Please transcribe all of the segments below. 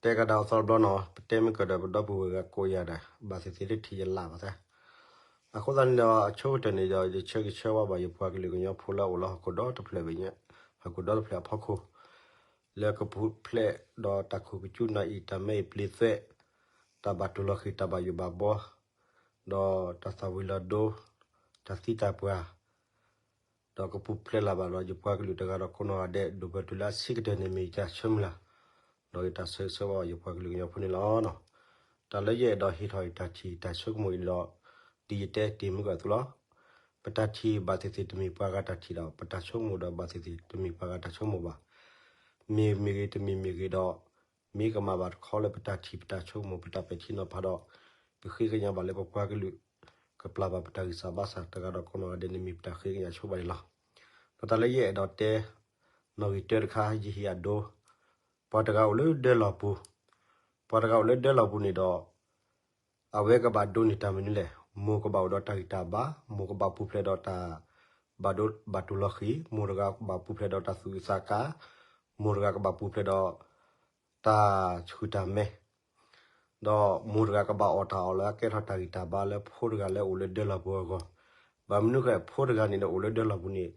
တဲကဒါအသီတဘျီနီၤ, ပတဲမ့ၢ်ကဒီးပဒီပုၢ်ဝဲၢ်ဂၤကိးယၤဒီး ဘၣ်သ့ၣ်သ့ၣ်တထံၣ်ယလၢ်ဘၣ်သး. အဃိသတးန့ၣ်ဒီး အဆိကတၢၢ်န့ၣ်ဒီး ယဆၢဂ့ၤဆၢဝါဘၣ်ယပှၤကလုာ်ကညီဖိလၢအအိၣ်လၢဟီၣ်ခိၣ်ဒီတဖျၢၣ်ဘၣ်ညါ, ဟီၣ်ခိၣ်ဒီတဖျၢၣ်အဖီခိၣ်, လၢကပူၤဖျဲးဒီးတၢ်ခိၣ်ကစူၣ်နၢ်အံၤ တၢ်မဲအံၤပျ့သွဲး, တၢ်ဘၣ်တိၢ်လီၤဃံၤ တၢ်ဘၣ်ယိၣ်ဘၣ်ဘှီ, ဒီးတၢ်သၣ်ဝံၤလီၤဒိ, တၢ်သံတၢ်ပှၢ် ဒီးကပူၤဖျဲးလၢၤဘၣ်ဒီး ယပှၤကလုာ်တဂၤဒီးကိးနီၢ်ဂၤဒဲး ဒိၣ်ပၢၢ်တုၤလၢအဆံးကတၢၢ်န့ၣ် မ့ၢ်ယတၢ်ဆၢမုၢ်လၢ်, ဒီးယတၢ်ဆၢဂ့ၤဆၢဝါဘၣ်ယပှၤကလုာ်ကညီဖိန့ၣ်လီၤ. တၢ်လၢယအဲၣ်ဒိးဟ့ၣ်ထီၣ်ယတၢ်ထံၣ်တၢ်ဆိကမိၣ်အံၤန့ၣ်ဒီး ဒ်ယတဲတ့ၢ်မုၢ်ကီၢ်အသိးလီၤ. ပတၢ်ထံၣ်ဘၣ်သ့ၣ်သ့ၣ်တမ့ၢ်ပှၤဂၤတၢ်ထံၣ်ဒီး ပတၢ်ဆိကမိၣ်ဒီးဘၣ်သ့ၣ်သ့ၣ်တမ့ၢ်ပှၤဂၤတၢ်ဆိကမိၣ်ဘၣ်. မ့ၢ်မ့ၢ်ဂ့ၤတမ့ၢ်မ့ၢ်ဂ့ၤဒီး မ့ၢ်ကမၣ်ဘၣ်တခီလၢပတၢ်ထံၣ်ပတၢ်ဆိကမိၣ် ပတၢ်ပဲာ်ထံနီၤဖးဒီး ပဃ့ကညးဘၣ်လၢပပှၤကလုာ် ကပျၢ်ဘၣ်ပတၢ်ဂံၢ်စၢ်ဘါစၢ်တဂၤဒီးကိးနီၢ်ဂၤဒဲးန့ၣ် မ့ၢ်ပတၢ်ဃ့ကညးဆိဘၣ်န့ၣ်လီၤ. ဒီးတၢ်လၢယအဲၣ်ဒိးတဲ နီၣ်ဂံၢ်တၢတခါ ယဟ့ၣ်အဒိ ပှၤတဂၤအိၣ်လၢဒၢလီၢ်ပူၤ, ပှၤတဂၤအိၣ်လၢဒၢလီၢ်ပူၤန့ၣ်ဒီး အဝဲကဘၣ်ဒိးန့ၢ်တၢ်မနုၤလဲၣ်. မိၢ်ကဘၣ်အိၣ်ဒီးတၢ်ဂံၢ်တၢ်ဘါ, မိၢ်ကဘၣ်ပူၤဖျဲးဒီးတၢ်ဘၣ်ဒိဘၣ်တိၢ်လီၤဃံၤ, မိၢ်တဂၤကဘၣ်ပူၤဖျဲးဒီးတၢ်သူၣ်အုးသးကါ, မိၢ်တဂၤကဘၣ်ပူၤဖျဲးဒီး တၢ်ဆှုၣ်တၢ်မဲာ်, ဒီးမိၢ်တဂၤကဘၣ်အီၣ်တၢ်အီလၢအကဲထီၣ်တၢ်ဂံၢ်တၢ်ဘါလၢဖိတဂၤလၢအိၣ်လၢဒၢလီၢ်ပူၤအဂီၢ်. ဘၣ်မနုၤဃိ ဖိတဂၤန့ၣ်ဒီးအိၣ်လၢဒၢလီၢ်ပူၤန့ၣ်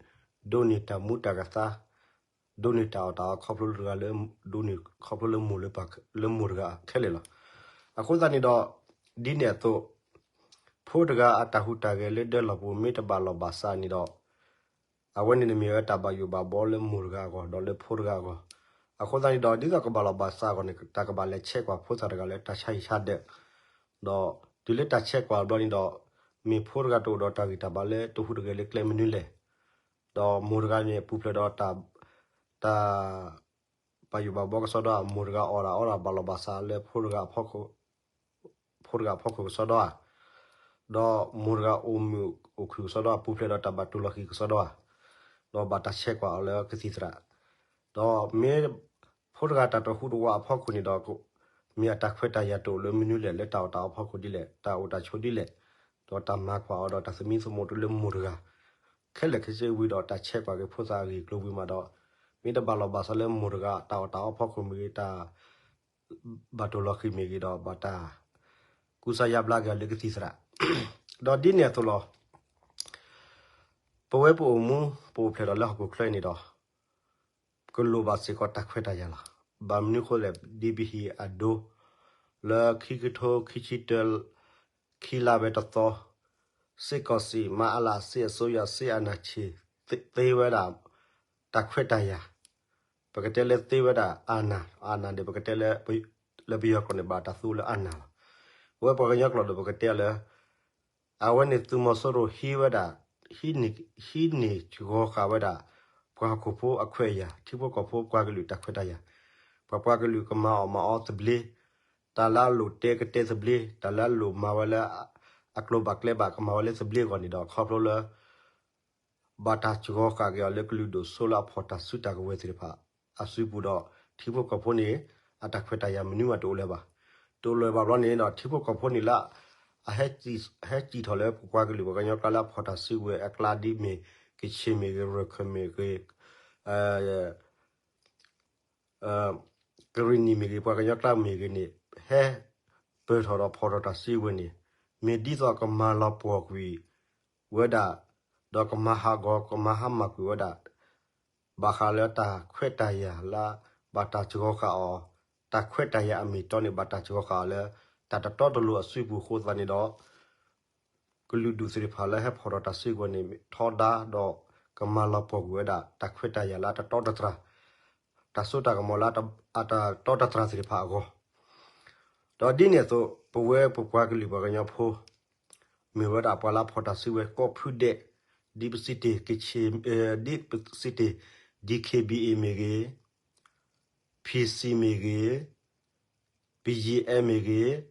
ဒိးန့ၢ်တၢ်မူတၢ်ကသါ, ဒိးန့ၢ်တၢ်အီၣ်တၢ်အီခီဖျိလၢတဂၤလၢ ဒိးန့ၢ်ခီဖျိလၢမိၢ်လၢပၢ်လၢမိၢ်တဂၤခဲလၢာ်လီၤ. အဃိသတးန့ၣ်ဒီး ဒ်န့ၣ်အသိး ဖိတဂၤအတၢ်ဟူးတၢ်ဂဲၤလၢဒၢလီၢ်ပူၤမ့ၢ်တဘၣ်လီၢ်ဘၣ်စးန့ၣ်ဒီး အဝဲန့ၣ်န့ၣ်မ့ၢ်ဝဲတၢ်ဘၣ်ယိၣ်ဘၣ်ဘှီလၢမိၢ်တဂၤအဂီၢ် ဒီးလၢဖိတဂၤအဂီၢ်. အဃိသတးန့ၣ်ဒီး ဒ်သိးကဘၣ်လီၢ်ဘၣ်စးအဂီၢ်န့ၣ် တၢ်ကဘၣ်လဲၤဆဲးကွၢ်ဖိသၣ်တဂၤလၢတၢ်ဆါဟံၣ်ဆါဒၢး, ဒီးတုၤလၢတၢ်ဆဲးကွၢ်ဘျီန့ၣ်ဒီး မ့ၢ်ဖိတဂၤတအိၣ်ဒီးတၢ်ဂံၢ်တၢ်ဘါလၢတဟူးတဂဲၤလၢကျဲမနုၤလဲၣ်. ဒီးမိၢ်တဂၤန့ၣ်ပူၤဖျဲးဒီးတၢ် တၢ် ဘၣ်ယိၣ်ဘၣ်ဘှီကစီဒီဧါ, မိၢ်တဂၤအီၣ်တၢ်အီတၢ်ဘၣ်လီၢ်ဘၣ်စးလၢဖိတဂၤအဖီခိၣ်ကစီဒီဧါ, ဒီးမိၢ်တဂၤအိၣ်မုာ်အိၣ်ခုၣ်ကစီဒီဧါ, ပူၤဖျဲးဒီးတၢ်ဘၣ်တိၢ်လီၤဃံၤကစီဒီဧါ, ဒီးဘၣ်တၢ်ဆဲးကွၢ်အီၤလၢကသံၣ်သရၣ်, ဒီးမ့ၢ်ဖိတဂၤတၢ်တဟူးတဝးအဖီခိၣ်န့ၣ်ဒီး မ့ၢ်အတၢ်ခွဲးတၢ်ယာ်တအိၣ်လၢမနုၤလဲၣ်, လၢတၢ်အီၣ်တၢ်အီဖီခိၣ်ဒ်လဲၣ်, တၢ်အိၣ်တၢ်ဆိးဒ်လဲၣ်, ဒီးတၢ်မၤကွၢ်အီၤဒီးတၢ်သမံသမိးတုၤလၢမိၢ်တဂၤ ခဲလၢာ်ခဲဆ့ဝံၤဒီး တၢ်ဆဲးကွၢ်က့ၤဖိသၣ်အဂ့ၢ်အကျိၤဝံၤမးဒီး မ့ၢ်တဘၣ်လီၢ်ဘၣ်စးလၢမိၢ်တဂၤတၢ်အီၣ်တၢ်အီဖီခိၣ်မ့ၢ်ဂ့ၤ, တၢ်ဘၣ်တိၢ်လီၤဃံၤမ့ၢ်ဂ့ၤဒီး ဘၣ်တၢ်ကူစါယါဘျါက့ၤအီၤလၢကသံၣ်သရၣ်, ဒီးဒ်န့ၣ်အသိးလီၤ. ပဝဲပအိၣ်မူ ပအိၣ်ဖျဲၣ်ဒီးလၢဟီၣ်ခိၣ်ချၢန့ၣ်ဒီး ကလိၣ်ဘၣ်စ့ၢ်ကီးတၢ်ခွဲးတၢ်ယာ်လီၤ. ဘၣ်မနုၤဃိလဲၣ်, ဒ်ပဟ့ၣ်အဒိ လၢခံကထိခံဆံတၢ ခံလါဝဲတသီ စစ်ကောင်စီ မအလ စစ်အစိုးရ စစ်အာဏာရှင် သ့ဝဲဒၣ် တၢ်ခွဲးတၢ်ယာ်, ပကတဲလၢသ့ဝဲဒၣ် အာဏာ, အာဏာန့ၣ် ပကတဲလၢ လၢပယီၤကျိာ်န့ၣ် ဘၣ်တၢ်သူလၢ အာဏာ လီၤ. ပဝဲပှၤကညီကျိာ်ဒီး ပကတဲလၢ အဝဲန့ၣ်သုးမီၤစိရိၤဟံးဝဲဒၣ်, ဟံးန့ၢ်, ဟံးန့ၢ်စှီၤဃာ်ဝဲဒၣ် ပှၤဟီၣ်ခိၣ်ဖိအခွဲးအယာ်, ထံဖိကီၢ်ဖိပှၤကလုာ်တၢ်ခွဲးတၢ်ယာ်, ပှၤပှၤကလုာ်ကမၤအီၣ်မၤအီသဘျ့, တၢ်လၢအလိၣ်တဲကတဲသဘျ့, တၢ်လၢအလိၣ်မၤဝဲလၢ အကျိၤဘၣ်ကျဲဘၣ်ကမၤဝဲလၢသဘျ့အဂီၢ်န့ၣ်ဒီး ခီဖျိလၢ ဘၣ်တၢ်စှီၤဃာ်က့ၤအီၤလၢကလုာ်ဒိၣ်စိလၢအဖီၣ်တၢ်စုတၢ်ကဝဲၤသ့ၣ်တဖၣ်အစုပူၤဒီး ထံဖိကီၢ်ဖိန့ၣ် အတၢ်ခွဲးတၢ်ယာ်မနုၤမးတအိၣ်လၢၤဘၣ်. တအိၣ်လၢၤဘၣ်ဘျီန့ၣ်ဒီး ထံဖိကီၢ်ဖိန့ၣ်လၢ အဟဲစံၣ်ထီၣ်လၢပပှၤကလုာ်ပှၤကညီကျါလၢအဖီၣ်တၢ်စုကဝဲၤအကျါဒ်မ့ၢ် ကချင်မ့ၢ်ဂ့ၤ, ရခိုင်မ့ၢ်ဂ့ၤ, ကရံၣ်နံၣ်မ့ၢ်ဂ့ၤ, ပှၤကညီကျါမ့ၢ်ဂ့ၤန့ၣ် ဟဲပၢၢ်ထီၣ်ဒီးဖီၣ်ထီၣ်တၢ်စုကဝဲၤန့ၣ် မ့ၢ်ဒ်သိးကမၤလီၤပှီၢ်ကွံာ်ဝဲဒၣ်, ဒီးကမၤဟးဂီၤ ကမၤဟါမၢ်ကွံာ်ဝဲဒၣ် ဘၣ်ဃးလၢတၢ်ခွဲးတၢ်ယာ်လၢ ဘၣ်တၢ်စှီၤဃာ်အီၤ, တၢ်ခွဲးတၢ်ယာ်အမ့ၢ်အတီန့ၣ် ဘၣ်တၢ်စှီၤဃာ်အီၤလၢ တၢ်တတီတလိၤအစုပူၤအဃိသတးန့ၣ်ဒီး ကလုာ်ဒူၣ်သ့ၣ်တဖၣ်လၢဟဲဖီၣ်ထီၣ်တၢ်စုကဝဲၤန့ၣ် ထီဒါဒီး ကမၤလီၤပှီၢ်ကွံာ်ဝဲဒၣ် တၢ်ခွဲးတၢ်ယာ်လၢအတတီတတြၢ်, တၢ်စိတၢ်ကမီၤလၢအတတီတတြၢ်သ့ၣ်တဖၣ်အဂီၢ် ဒီးဒ်န့ၣ်အသိး ပဝဲပပှၤကလုာ်ပှၤကညီဖိ မ့ၢ်ဝဲဒၣ်ပှၤလၢအဖီၣ်တၢ်စုကဝဲၤကိးဖုဒဲး, ဒ်ပစံးတ့ၢ် ဒ်ပစံးတ့ၢ် DKBA မ့ၢ်ဂ့ၤ, PC မ့ၢ်ဂ့ၤ, BGF မ့ၢ်ဂ့ၤ,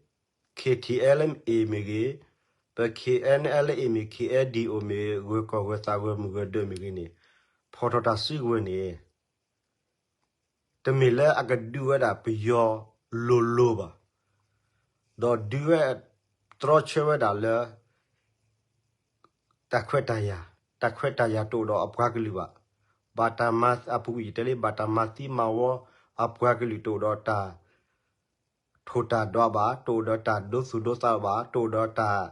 KTLA မ့ၢ်ဂ့ၤ, ပ KNLA မ့ၢ် KNDO မ့ၢ်ဂ့ၤ, ဂၢၤကီၢ်ဂၢၤသးဂၢၤမုၢ်ဂၢၤဒၢးမ့ၢ်ဂ့ၤန့ၣ် ဖီၣ်ထီၣ်တၢ်စုကဝဲၤန့ၣ် တမ့ၢ်လၢအကဒုးဝဲဒၣ်ပယီၤလိၤလိၤဘၣ်, ဒီးဒုးဝဲ တြီဆၢဝဲဒၣ်လၢ တၢ်ခွဲးတၢ်ယာ်, တၢ်ခွဲးတၢ်ယာ်တအိၣ်ဒီးအပှၤကလုာ်ဘၣ်, ဘၣ်တၢ်မၤအပူၤကွံာ်ယတဲလံ ဘၣ်တၢ်မၤသံမၤဝီအပှၤကလုာ်တအိၣ်ဒီးတၢ် တအိၣ်ဒီးတၢ်ထိၣ်တၢ်ဒွးဘၣ်, တအိၣ်ဒီးတၢ်ဒိသူၣ်ဒိသးဘၣ်, တအိၣ်ဒီးတၢ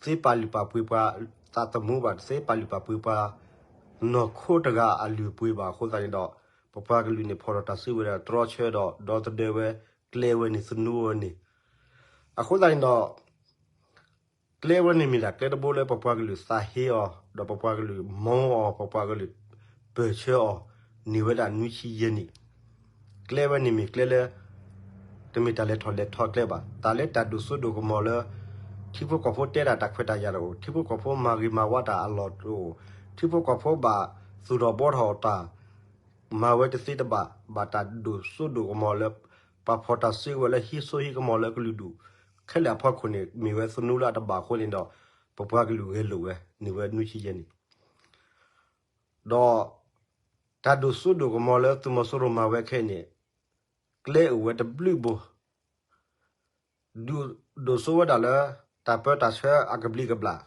်သ့ပာ်လုၢ်ပာ်ပှ့ၤပှၤသးသမူဘၣ်, တသ့ပာ်လုၢ်ပာ်ပှ့ၤပှၤ နီၢ်ခိတဂၤအလုၢ်အပှ့ၤဘၣ်. အဃိသတးန့ၣ်ဒီး ပပှၤကလုာ်န့ၣ် ဖီၣ်ထီၣ်တၢ်စုကဝဲၤဒီးတြီဆၢဒီး ဒီသဒၢဝဲ ကျဲဝဲန့ၣ် သနူဝဲန့ၣ်. အဃိသတးန့ၣ်ဒီး ကျဲဝဲန့ၣ်မ့ၢ်ဒၣ်ကျဲတဘိလၢပပှၤကလုာ်သးဟ့အီၤ, ဒီးပပှၤကလုာ်မီအီၤ, ပပှၤကလုာ်ပၢၢ်ဆၢအီၤ, န့ၢ်ဝဲဒၣ်နွံဆံယဲၢ်နံၣ်. ကျဲဝဲန့ၣ်မ့ၢ်ကျဲလၢ တမ့ၢ်တၢ်လဲၤထီၣ်လဲၤထီကျဲဘၣ်. တၢ်လၢတၢ်ဒိၣ်စိဒိၣ်ကမီၤလၢ ထံဖိကီၢ်ဖိတဲတၢ်တၢ်ခွဲးတၢ်ယာ်တအိၣ်, ထံဖိကီၢ်ဖိမၤဂ့ၤမၤဝါတၢ်အလီၢ်တအိၣ်, ထံဖိကီၢ်ဖိဘၣ်သူၣ်ထီၣ်ဘှီထီၣ်တၢ် မၤဝဲတသ့တဘၣ်, ဘၣ်တၢ်ဒိၣ်စိဒိၣ်ကမီၤလၢ ပှၤဖီၣ်တၢ်စုကဝဲၤလၢဟံးစိဟံးကမီၤလၢကလုာ်ဒူၣ်ခဲလၢာ်အဖီခိၣ်န့ၣ် မ့ၢ်ဝဲသနူလၢအတဘၣ်အဃိန့ၣ်ဒီး ပပှၤကလုာ်ဂဲၤလိာ်ဝဲန့ၢ်ဝဲနွံဆံယဲၢ်နံၣ်. ဒီးတၢ်ဒိၣ်စိဒိၣ်ကမီၤလၢသုးမီၤစိရိၤမၤဝဲခဲအံၤန့ၣ် ကျဲအိၣ်ဝဲတဘျုးဘိ ဒိၣ်စိဝဲဒၣ်လၢ တၢ်ပၢတၢ်ဆှၢအကဘျံးကဘျၣ်,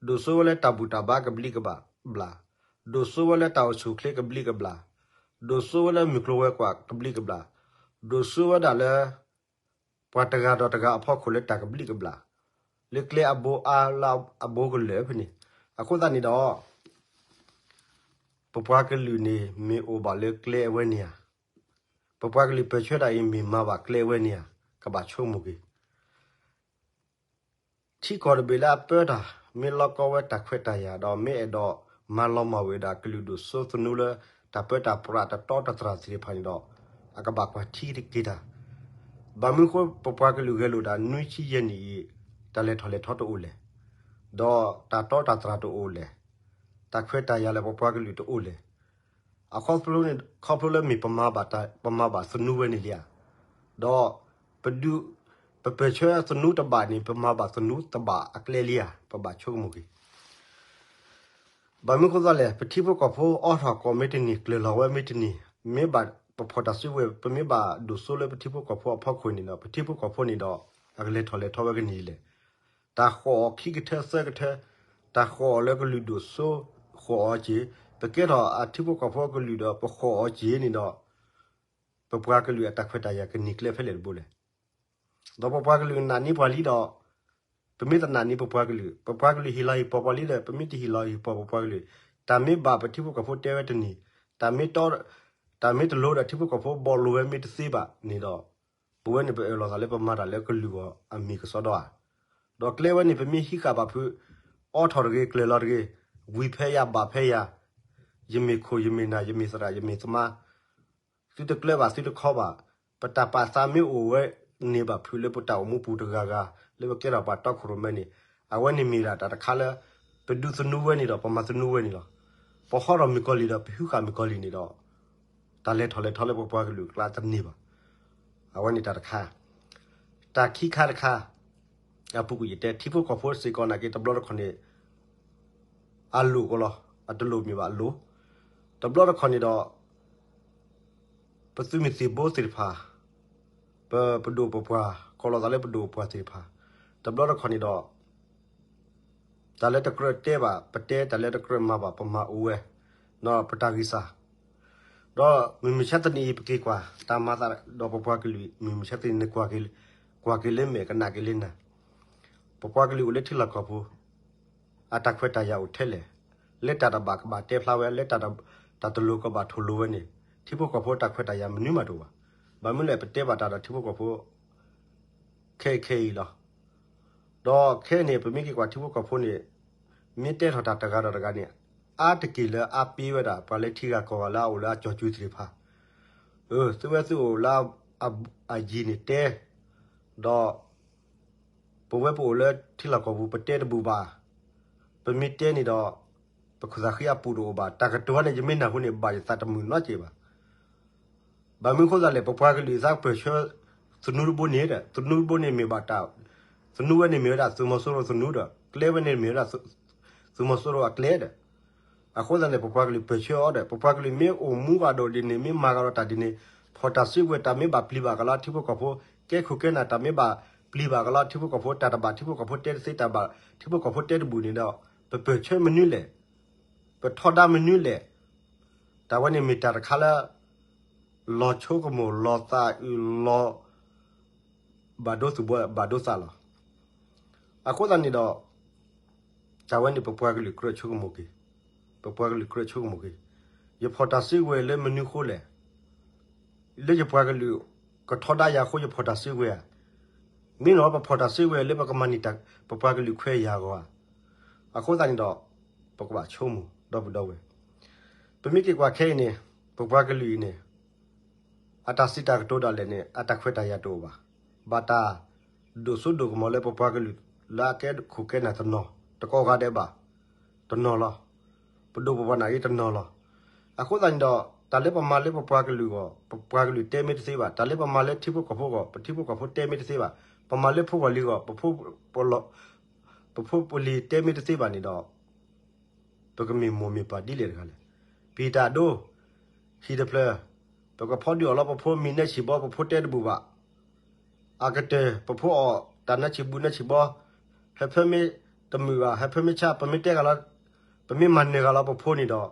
ဒိၣ်စိဝဲလၢတၢ်ဘူၣ်တၢ်ဘါကဘျံးကဘျၣ်, ဒိၣ်စိဝဲလၢတၢ်အိၣ်ဆူၣ်အိၣ်ချ့ကဘျံးကဘျၣ်, ဒိၣ်စိဝဲလၢမုၢ်ကျိၤဝဲၤကွာ်ကဘျံးကဘျၣ်, ဒိၣ်စိဝဲဒၣ်လၢ ပှၤတဂၤဒီးတဂၤအဖီခိၣ်လၢတၢ်ကဘျံးကဘျၣ်, လၢကျဲအဘိအါလၢအဘိကလၢာ်ဖဲန့ၣ်. အဃိသတးန့ၣ်ဒီး ပပှၤကလုာ်န့ၣ်မ့ၢ်အိၣ်ဘၣ်လၢကျဲအဝဲန့ၣ်ဧါ, ပပှၤကလုာ်ပၢၢ်ဆၢတၢ်အံၤမ့ၢ်မၤဘၣ်ကျဲအဝဲန့ၣ်ဧါ, ကဘၣ်ဆိကမိၣ်က့ၤ ထံကီၢ်တဘ့ၣ်လၢအပၢတၢ် မ့ၢ်လီၤကီဝဲတၢ်ခွဲးတၢ်ယာ်ဒီး မ့ၢ်အဲၣ်ဒိးမၤလီၤမၢ်ဝဲဒၣ်ကလုာ်ဒိၣ်စိသနူလၢ တၢ်ပၢတၢ်ပြးတတီတတြၢ်သ့ၣ်တဖၣ်န့ၣ်ဒီး အကဘၣ်ကွၢ်ထံက့ၤတၢ်. ဘၣ်မနုၤအဃိ ပပှၤကလုာ်ဂဲၤလိာ်ဒၣ်နွံဆံယဲၢ်နံၣ်အံၤ တၢ်လဲၤထီၣ်လဲၤထီတအိၣ်လဲၣ်, ဒီးတၢ်တီတၢ်တြၢ်တအိၣ်လဲၣ်, တၢ်ခွဲးတၢ်ယာ်လၢပပှၤကလုာ်တအိၣ်လဲၣ်. အခီဖျိန့ၣ် ခီဖျိလၢမ့ၢ်ပမၤဘၣ် ပမၤဘၣ်သနူဝဲန့ၣ်လံဧါ, ဒီး ပဒုး ပပၢၢ်ဆၢသနူတဘၣ်န့ၣ် ပမၤဘၣ်သနူတဘၣ်အကျဲလံဧါ, ပဘၣ်ဆိကမိၣ်က့ၤ. ဘၣ်မနုၤအဃိသတးလဲၣ်, ပထံဖိကီၢ်ဖိအိးထီၣ်ကီၢ်မ့ၢ်တန့ၢ် ကျၢၤလီၤဝဲမ့ၢ်တန့ၢ်, မ့ၢ်ဘၣ်ပဖီၣ်တၢ်စုကဝဲၤ ပမ့ၢ်ဘၣ်ဒိၣ်စိလၢပထံဖိကီၢ်ဖိအဖီခိၣ်န့ၣ်ဒီး ပထံဖိကီၢ်ဖိန့ၣ်ဒီး အကလဲၤထီၣ်လဲၤထီဝဲကန့ၢ်လဲၣ်. တၢ်ဃီၣ်အီၤခံကထၢသၢကထၢ, တၢ်ဃီၣ်အီၤလၢကလုာ်ဒိၣ်စိဃီၣ်အီၤက့ၤ, ပကဲထီၣ်အထံဖိကီၢ်ဖိအကလုာ်ဒီး ပဃီၣ်အီၤက့ၤန့ၣ်ဒီး ပပှၤကလုာ်အတၢ်ခွဲးတၢ်ယာ်ကန့ၢ်ကျဲဖဲလဲၣ်တဘိလဲၣ်. ဒီးပပှၤကလုာ်နာ်န့ၢ်ပှၤလံဒီး ပမ့ၢ်တနာ်န့ၢ်ပပှၤကလုာ်, ပပှၤကလုာ်ဟ့ၣ်လီၤဟ့ၣ်ပီၤပှၤလံဒီး ပမ့ၢ်တဟ့ၣ်လီၤဟ့ၣ်ပီၤပပှၤကလုာ်, တၢ်မ့ၢ်ဘၣ်ပထံဖိကီၢ်ဖိတဲဝဲတန့ၢ်, တၢ်မ့ၢ်တီ တၢ်မ့ၢ်တလိၤဒီးထံဖိကီၢ်ဖိဘီၣ်လိာ်ဝဲမ့ၢ်တသ့ဘၣ်န့ၣ်ဒီး ပဝဲန့ၣ်ပအၢၣ်လီၤသးလၢပမၤတၢ်လၢကလုာ်ဂီၢ်အမံၤကစီဒီဧါ. ဒီးကျဲဝဲန့ၣ် ပမ့ၢ်ဟံးဃာ်ဘၣ်ဖုး အိးထီၣ်တဂ့ၤ ကျၢၤလီၤတဂ့ၤ, ဝံၤဖဲယၤဘၣ်ဖဲယၤ, ယမ့ၢ်ခိၣ်ယမ့ၢ်နၢ် ယမ့ၢ်သရၣ်ယမ့ၢ်သမါ သုတကျၢၤဘၣ်သုတခီဘၣ်, ပတၢ်ပာ်သးမ့ၢ်အိၣ်ဝဲန့ၣ်ဘၣ်ဖုးလၢပတၢ်အိၣ်မူပူၤတဂၤဂၤ လၢပကဲထီၣ်ပှၤတီခိၣ်ရိၣ်မဲန့ၣ်, အဝဲန့ၣ်မ့ၢ်ဒၣ်တၢ်တခါလၢ ပဒုးသနူဝဲန့ၣ်ဒီး ပမၤသနူဝဲန့ၣ်လီၤ. ပဟီထီၣ်မုၣ်ကီၤလံၢ်ဒီးပဟုဃာ်မုၣ်ကီၤလံၢ်န့ၣ်ဒီး တၢ်လဲၤထီၣ်လဲၤထီလၢပပှၤကလုာ်အကျါတန့ၢ်ဘၣ်. အဝဲန့ၣ်တၢ်တခါ, တၢ်ခံခါတခါ အပူၤကွံာ်ယတဲ ထံဖိကီၢ်ဖိစ့ၢ်ကီးနာ်က့ တဘျီတခီၣ်န့ၣ် အလိၣ်ကီလီၤ, အတလိၣ်မ့ၢ်ဘၣ်အလိၣ်, တဘျီတခီၣ်န့ၣ်ဒီး ပသုးမုၢ်သံၣ်ဘိသ့ၣ်တဖၣ်, ပပဒိၣ်ပပှၢ် ကီးလီၤသးလၢပဒိၣ်ပပှၢ်သ့ၣ်တဖၣ်, တဘျီတခီၣ်န့ၣ်ဒီး တၢ်လၢတကြၢးတဲဘၣ် ပတဲ, တၢ်လၢတကြၢးမၤဘၣ် ပမၤအိၣ်ဝဲ, ဒီးပတၢ်ဂံၢ်စၢ် ဒီးမုၢ်မဆါတနံၤအံၤ ပက့ၤကွၢ် တၢ်မၤသးဒီးပပှၤကလုာ် မုၢ်မဆါတနံၤ နကွၢ်က့ၤလၢမဲာ် ကနၣ်က့ၤလၢနၢ်, ပပှၤကလုာ်အိၣ်လၢထံလီၢ်ကီၢ်ပူၤ အတၢ်ခွဲးတၢ်ယာ်အိၣ်ထဲလဲၣ်, လၢတၢ်တဘၣ်ကဘၣ်တဲဖျါဝဲ, လၢတၢ်တလိၤကဘၣ်ထိၣ်လိၤဝဲန့ၣ် ထံဖိကီၢ်ဖိတၢ်ခွဲးတၢ်ယာ်မနုၤမးတအိၣ်ဘၣ်. ဘၣ်မနုၤလဲၣ် ပတဲဘၣ်တၢ်ဒီးထံဖိကီၢ်ဖိ ခဲအံၤခဲအံၤလီၤ. ဒီးခဲအံၤန့ၣ် ပမ့ၢ်က့ၤကွၢ်ထံဖိကီၢ်ဖိန့ၣ် မ့ၢ်တဲထီၣ်တၢ်တဂၤဒီးတဂၤန့ၣ် အါတက့ၢ်လၢအါပ့ၤဝဲဒၣ် ပှၤလၢထံဂၤကီၢ်ဂၤလၢအအိၣ်လၢအကၠီၤကူသ့ၣ်တဖၣ်, သုဝဲသုအိၣ်လၢအယံၤန့ၣ်တဲ, ဒီး ပဝဲပအိၣ်လၢထံလီၢ်ကီၢ်ပူၤ ပတဲတဘူၣ်ဘၣ်. ပမ့ၢ်တဲန့ၣ်ဒီး ပခိၣ်သးဃံအပူၤတအိၣ်ဘၣ်. တၢ်ကတိၤန့ၣ် ယမ့ၢ်နၢ်ဟူန့ၣ် ဘၣ်ယသးတမုာ်နီတစဲးဘၣ်. ဘၣ်မနုၤအဃိသတးလဲၣ် ပပှၤကလုာ်သးပၢၢ်ဆၢ သနူတဘိန့ၣ်ဒီး သနူတဘိန့ၣ်မ့ၢ်ဘၣ်တၢ်, သနူဝဲန့ၣ်မ့ၢ်ဝဲဒၣ်သုးမီၤစိရိၤသနူဒီး ကျဲဝဲန့ၣ်မ့ၢ်ဝဲဒၣ် သုးမီၤစိရိၤအကျဲဒီး အဃိသတးန့ၣ် ပပှၤကလုာ်ပၢၢ်ဆၢအီၤဒီး ပပှၤကလုာ်မ့ၢ်အိၣ်မူဘၣ်ဒိၣ်ဒ်န့ၣ် မ့ၢ်မၤကဒီးတၢ်ဒ်န့ၣ် ဖီၣ်တၢ်စုကဝဲၤ တၢ်မ့ၢ်ဘၣ်ပျံၤဘၣ်ကလီ ထံဖိကီၢ်ဖိ ကဲခိၣ်ကဲနၢ် တၢ်မ့ၢ်ဘၣ်ပျံၤဘၣ်ကလီ ထံဖိကီၢ်ဖိ တၢ်တဘၣ်ထံဖိကီၢ်ဖိတဲတသ့ တၢ်ဘၣ် ထံဖိကီၢ်ဖိတဲတဘူၣ်န့ၣ်ဒီး ပပၢၢ်ဆၢမနုၤလဲၣ်, ပထီဒါမနုၤလဲၣ်. တၢ်ဝဲန့ၣ်မ့ၢ်တၢ်တခါလၢ လီၤဆိကမိၣ် လီၤသးအုး လီၤ ဘၣ်ဒိသူၣ်ဘှီဘၣ်ဒိသးလီၤ. အဃိသတးန့ၣ်ဒီး တၢ်ဝဲန့ၣ် ပပှၤကလုာ်ကြၢးဆိကမိၣ်က့ၤ, ပပှၤကလုာ်ကြၢးဆိကမိၣ်က့ၤ, ယဖီၣ်တၢ်စုကဝဲၤလၢမနုၤအဃိလဲၣ်. လၢယပှၤကလုာ်ကထီဒါယၤအဃိ ယဖီၣ်တၢ်စုကဝဲၤဧါ. မ့ၢ်နီၤ ပဖီၣ်တၢ်စုကဝဲၤလၢပကမၤန့ၢ်တၢ် ပပှၤကလုာ်ခွဲးယာ်အဂီၢ်ဧါ. အဃိသတးန့ၣ်ဒီး ပကဘၣ်ဆိကမိၣ်ဒီပုၢ်ဒီဝဲၢ်, ပမ့ၢ်က့ၤကွၢ်ခဲအံၤန့ၣ် ပပှၤကလုာ်အံၤန့ၣ် အတၢ်စံးတၢ်ကတိၤဒၣ်လဲာ်န့ၣ် အတၢ်ခွဲးတၢ်ယာ်တအိၣ်ဘၣ်. ဘၣ်တၢ်ဒိၣ်စိဒိၣ်ကမီၤလၢပပှၤကလုာ်လၢအကဲခိၣ်ကဲနၢ်တနီၤ, တကိးဂၤဒဲးဘၣ်, တနီၤလီၤ. ပဒိၣ်ပပှၢ်နာ်က့တနီၤလီၤ. အဃိသတးန့ၣ်ဒီး တၢ်လၢပမၤလၢပပှၤကလုာ်အဂီၢ် ပပှၤကလုာ်တဲမ့ၢ်တသ့ဘၣ်, တၢ်လၢပမၤလၢထံဖိကီၢ်ဖိအဂီၢ် ပထံဖိကီၢ်ဖိတဲမ့ၢ်တသ့ဘၣ်, ပမၤလၢဖိဂီၢ်လံၤအဂီၢ် ပဖိ ပဖိပလံၤတဲမ့ၢ်တသ့ဘၣ်န့ၣ်ဒီး ပကမ့ၢ်မိၢ်မ့ၢ်ပၢ်ဒ်လဲၣ်တဂၤလဲၣ်. ပံၤတၢ်ဒိ ဟံၣ်တဖျၢၣ် ပကဖီဒုးအီၤလီၤ ပဖိမံၤနဲဆံးဘီ ပဖိတဲတဘူၣ်ဘၣ်. အကတၢၢ် ပဖိအီၣ်တၢ်နဲဆံးဘူနဲဆံးဘီ ဟဲဖၢမ့ၢ်တမုာ်ဘၣ် ဟဲဖၢမ့ၢ်ဆါ ပမ့ၢ်တဲဂၤလီၤ ပမ့ၢ်မၤနၢၤဂၤလီၤပဖိန့ၣ်ဒီး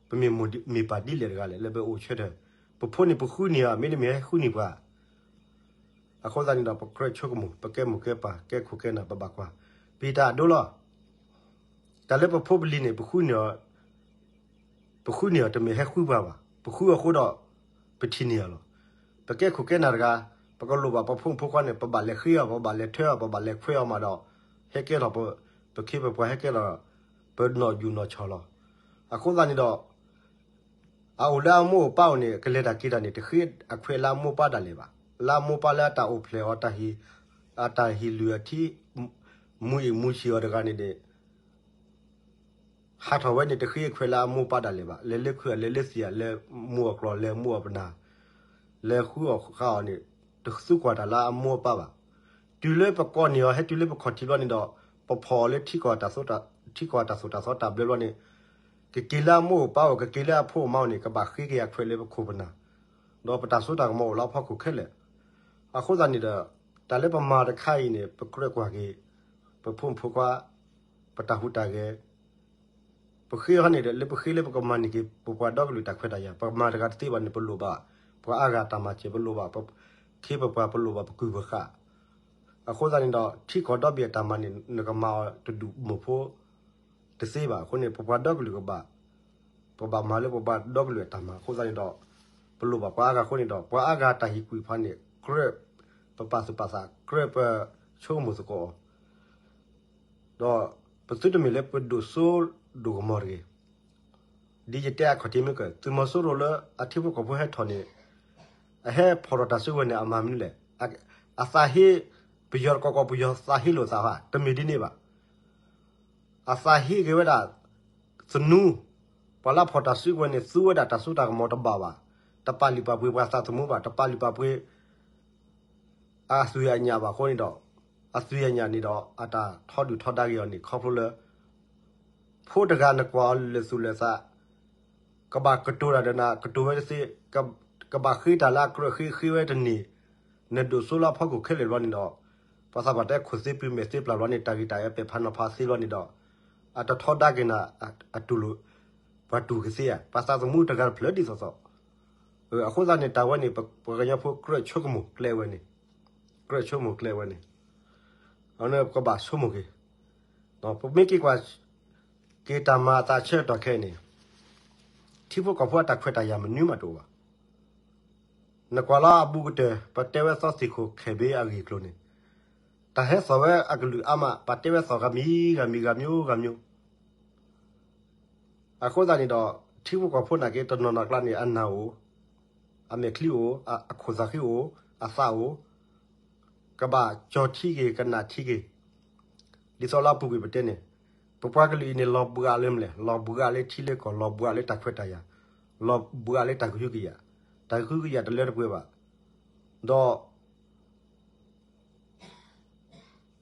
ပမ့ၢ်မိၢ်မ့ၢ်ပၢ်ဒ်လဲၣ်တဂၤလဲၣ် လၢပအိၣ်ဆၢထၢၣ်. ပဖိန့ၣ်ပဃုန့ၢ်အီၤ မ့တမ့ၢ်ဟဲဃုန့ၢ်ပှၤ အဃိသတးန့ၣ်ဒီး ပကြၢးဆိကမိၣ် ပကဲမိၢ်ကဲပၢ် ကဲခိၣ်ကဲနၢ် ပဘၣ်ကွၢ် ပံၤတၢ်ဒိလီၤ. တၢ်လၢပဖိပလံၤန့ၣ် ပဃုန့ၢ်အီၤ ပဃုန့ၢ်အီၤ တမ့ၢ်ဟဲဃုပှၤဘၣ်. ပဃုအဃိဒီး ပထံၣ်န့ၢ်အီၤလီၤ. ပကဲခိၣ်ကဲနၢ်တဂၤ ပကလိၣ်ဘၣ်ပဖိမုၣ်ဖိခွါန့ၣ် ပဘၣ်လဲၤဃ့အီၤ ပဘၣ်လဲၤထၢအီၤ ပဘၣ်လဲၤခွဲးအီၤမးဒီး ဟဲကဲထီၣ်ပ ပခ့ပပှၤဟဲကဲထီၣ် ပနီၢ်ယူၢ်နီၢ်ဆီၣ်လီၤ. အဃိသတးန့ၣ်ဒီး အအိၣ်လၢအမိၢ်အပၢ်အိၣ်န့ၣ် ကလဲၤတၢ်က့ၤတၢ်န့ၣ် တဃ့အခွဲးလၢအမိၢ်ပၢ်ဒၣ်လဲာ်ဘၣ်. လၢအမိၢ်ပၢ်လၢအတၢ်အိၣ်ဖျဲၣ်အီၤ တၢ်ဟံၣ် အတၢ်ဟံၣ်လုၢ်အထံ မူအံၣ်မူဆံးအီၤတဂၤန့ၣ်န့ၣ် ဟးထီၣ်ဝဲန့ၣ် တဃ့အခွဲးလၢအမိၢ်ပၢ်ဒၣ်လဲာ်ဘၣ်. လဲၤလၢခုၣ် လဲၤလၢသံၣ် လဲၤမူအီၣ်ကျီၢ် လဲၤမူအီၣ်ပနၢ် လဲၤဃုအီၣ်ဃုအီၣ်န့ၣ် တသူကွၢ်တၢ်လၢအမိၢ်အပၢ်ဘၣ်. တုၤလၢပကိးန့ၢ်အီၤ ဟဲတုၤလၢပခီၣ်ထံးဘျီန့ၣ်ဒီး ပဖီၣ်အီၤလၢထံကီၢ်တၢ်သိၣ်တၢ်သီတၢ်ဘျၢဘျီန့ၣ် ကက့ၤလၢအမိၢ်အပၢ်အိၣ် ကက့ၤလၢအဖိအမါအိၣ်န့ၣ် ကဘၣ်ဃ့က့ၤအခွဲးလၢပခိၣ်ပနၢ် ဒီးပတၢ်စိတၢ်ကမီၤအိၣ်လၢအဖီခိၣ်ခဲလၢာ်. အဃိသတးန့ၣ်ဒီး တၢ်လၢပမၤတခါအံၤန့ၣ် ပကြၢးကွၢ်က့ၤ ပဖိမုၣ်ဖိခွါ ပတၢ်ဟူးတၢ်ဂဲၤ ပဃ့ဟီန့ၣ်ဒီး လၢပဃ့လၢပကမၤန့ၢ်က့ၤ ပပှၤဒီကလုာ်တၢ်ခွဲးတၢ်ယာ် ပမၤတဂၤတသ့ဘၣ်န့ၣ် ပလိၣ်ဘၣ် ပှၤအါဂၤတၢ်မၤစၢၤ ပလိၣ်ဘၣ် ပခ့ပပှၤ ပလိၣ်ဘၣ်ပကုၢ်ပဃၢ်. အဃိသတးန့ၣ်ဒီး ထံကီၢ်ဒီဘ့ၣ်အတၢ်မၤန့ၣ် နကမၤအီၤတဒူၣ်မိၢ်ဖိ တသ့ဘၣ်. အဃိန့ၣ် ပပှၤဒီကလုာ်ကဘၣ် ပဘၣ်မၤလၢပပှၤဒီကလုာ်အတၢ်မၤအဃိသတးန့ၣ်ဒီး ပလိၣ်ဘၣ်ပှၤအါဂၤအဃိန့ၣ်ဒီး ပှၤအါဂၤတၢ်ဟ့ၣ်ကွံာ်ဖးန့ၣ် ကြၢးပပာ်သူၣ်ပာ်သး ကြၢးပဆိကမိၣ်သကိးအီၤ ဒီးပသုတမ့ၢ်လၢပဒိၣ်စိဒိၣ်ကမီၤတဂ့ၤ. ဒ်ယတဲအခီၣ်ထံးမ့ၢ်ကၢၢ် သုးမီၤစိရိၤလၢအထံဖိကီၢ်ဖိဟဲထီၣ်န့ၣ် အဟဲဖီၣ်ထီၣ်တၢ်စုကဝဲၤန့ၣ် အမၤမနုၤလဲၣ်. အသးဟ့ ပယီၤတကီၢ်ကီၢ် ပယီၤသးဟ့လိာ်သးဘၣ် တမ့ၢ်ဒ်န့ၣ်ဘၣ်. အသးဟ့က့ၤဝဲဒၣ် သနူ ပှၤလၢဖီၣ်တၢ်စုကဝဲၤန့ၣ် သူဝဲဒၣ်တၢ်စိတၢ်ကမီၤတဘၣ်ဘၣ်, တပာ်လုၢ်ပာ်ပှ့ၤပှၤသးသမူဘၣ်, တပာ်လုၢ်ပာ်ပှ့ၤ အသွံၣ်အညၣ်ဘၣ်အဃိန့ၣ်ဒီး အသွံၣ်အညၣ်န့ၣ်ဒီး အတၢ်ထီဒုၣ်ထီဒါက့ၤအီၤန့ၣ် ခီဖျိလၢ ဖိတဂၤနကွၢ်အီၤလၢာ်သူၣ်လၢာ်သး ကဘၣ်ကတိၤတၢ်ဒီးနၤ ကတိၤဝဲတသ့, ကဘၣ်ဃ့တၢ်လၢအကြၢးဃ့ ဃ့ဝဲတန့ၢ်, နဒိၣ်စိလၢအဖီခိၣ်ခဲလၢာ်ဘျီန့ၣ်ဒီး ပှၤသးပှၢ်တဲခိၣ်သ့ပုၢ်မဲာ်သ့ပျၢ်ဘျီန့ၣ် တၢ်ဂ့ၢ်တၢ်အၢပဲာ်ဖးနီၤဖးသ့ဘျီန့ၣ်ဒီး အတထီဒါက့ၤနၤ အတူၢ်လိာ် ပှၤတူၢ်ကသ့ဧါ, ပှၤသးသမူတဂၤတဖျၢၣ်ဒ်သိးသိး. အဃိသတးန့ၣ် တၢ်ဝဲန့ၣ် ပှၤကညီဖိကြၢးဆိကမိၣ်ကျဲဝဲန့ၣ်, ကြၢးဆိကမိၣ်ကျဲဝဲန့ၣ် ပကဘၣ်ဆိကမိၣ်က့ၤ, ပမ့ၢ်က့ၤကွၢ်က့ၤတၢ်မၤအသးဆၢကတီၢ်ခဲအံၤန့ၣ် ထံဖိကီၢ်ဖိအတၢ်ခွဲးတၢ်ယာ်မနုၤမးတအိၣ်ဘၣ်. နကွၢ်လၢအဘူးကတၢၢ် ပတဲဝဲသီသ့ၣ်ခိၣ်ခဲဘ့အဂ့ၢ်အကျိၤန့ၣ် တၢ်ဟဲသီၣ်ဝဲအကလုာ်အါမး ပတဲဝဲသီၣ်ဂၤမံၤဂၤမံၤဂၤမျိုးဂၤမျိုး အဃိသတးန့ၣ်ဒီး ထံဖိကီၢ်ဖိနာ်က့တနီၤနီၤကျါန့ၣ် အနၢ်အိၣ်, အမဲာ်ချံအိၣ်, အခိၣ်သးဃ့အိၣ်, အသးအိၣ်, ကဘၣ်ကၠီၤထံက့ၤ ကနၣ်ထံက့ၤ ဒ်သိးလၢအပူၤကွံာ်ပတဲန့ၣ် ပပှၤကလုာ်အံၤန့ၣ် လီၤဘှးလၢမနုၤလဲၣ်, လီၤဘှးလၢထံလၢကီၢ်, လီၤဘှးလၢတၢ်ခွဲးတၢ်ယာ်, လီၤဘှးလၢတၢ်ကဟုကယာ်, တၢ်ကဟုကယာ်တလၢတပှဲၤဘၣ်, ဒီး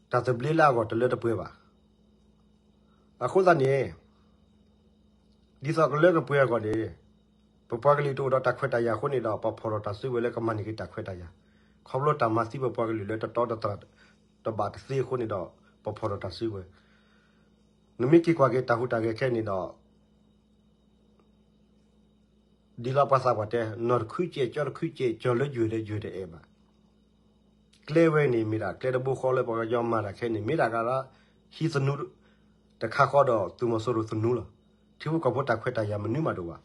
တၢ်သဘျ့လၢအဂီၢ်တလၢတပှဲၤဘၣ်. အဃိသတးန့ၣ် ဒ်သိးကလၢကပှဲၤအဂီၢ်န့ၣ် ပပှၤကလုာ်တအိၣ်ဒီးတၢ်ခွဲးတၢ်ယာ်အဃိန့ၣ်ဒီး ပဖီၣ်ထီၣ်တၢ်စုကဝဲၤလၢကမၤန့ၢ်က့ၤတၢ်ခွဲးတၢ်ယာ်, ခီဖျိတၢ်မၤသံပပှၤကလုာ်လၢတတီတတြၢ်တဘၣ်တသ့အဃိန့ၣ်ဒီး ပဖီၣ်ထီၣ်တၢ်စုကဝဲၤ, နမ့ၢ်က့ၤကွၢ်က့ၤတၢ်ဟူးတၢ်ဂဲၤခဲအံၤန့ၣ်ဒီး ဒ်လၢပှၤသးပှၢ်တဲ နီၢ်တခုကဲး ကၠီတခုကဲး ကၠီၤလၢယွဲၢ်ဒီးယွဲၢ်တအဲၣ်ဘၣ်. ကျဲဝဲန့ၣ် မ့ၢ်ဒၣ်ကျဲတဘိဃီလၢပှၤကညီမၤတၢ်ခဲအံၤန့ၣ် မ့ၢ်ဒၣ်ကဒီး ဟံးသနူတခါဃီဒီး သုးမီၤစိရိၤသနူလီၤ. ထံဖိကီၢ်ဖိတၢ်ခွဲးတၢ်ယာ်မနုၤမးတအိၣ်ဘၣ်.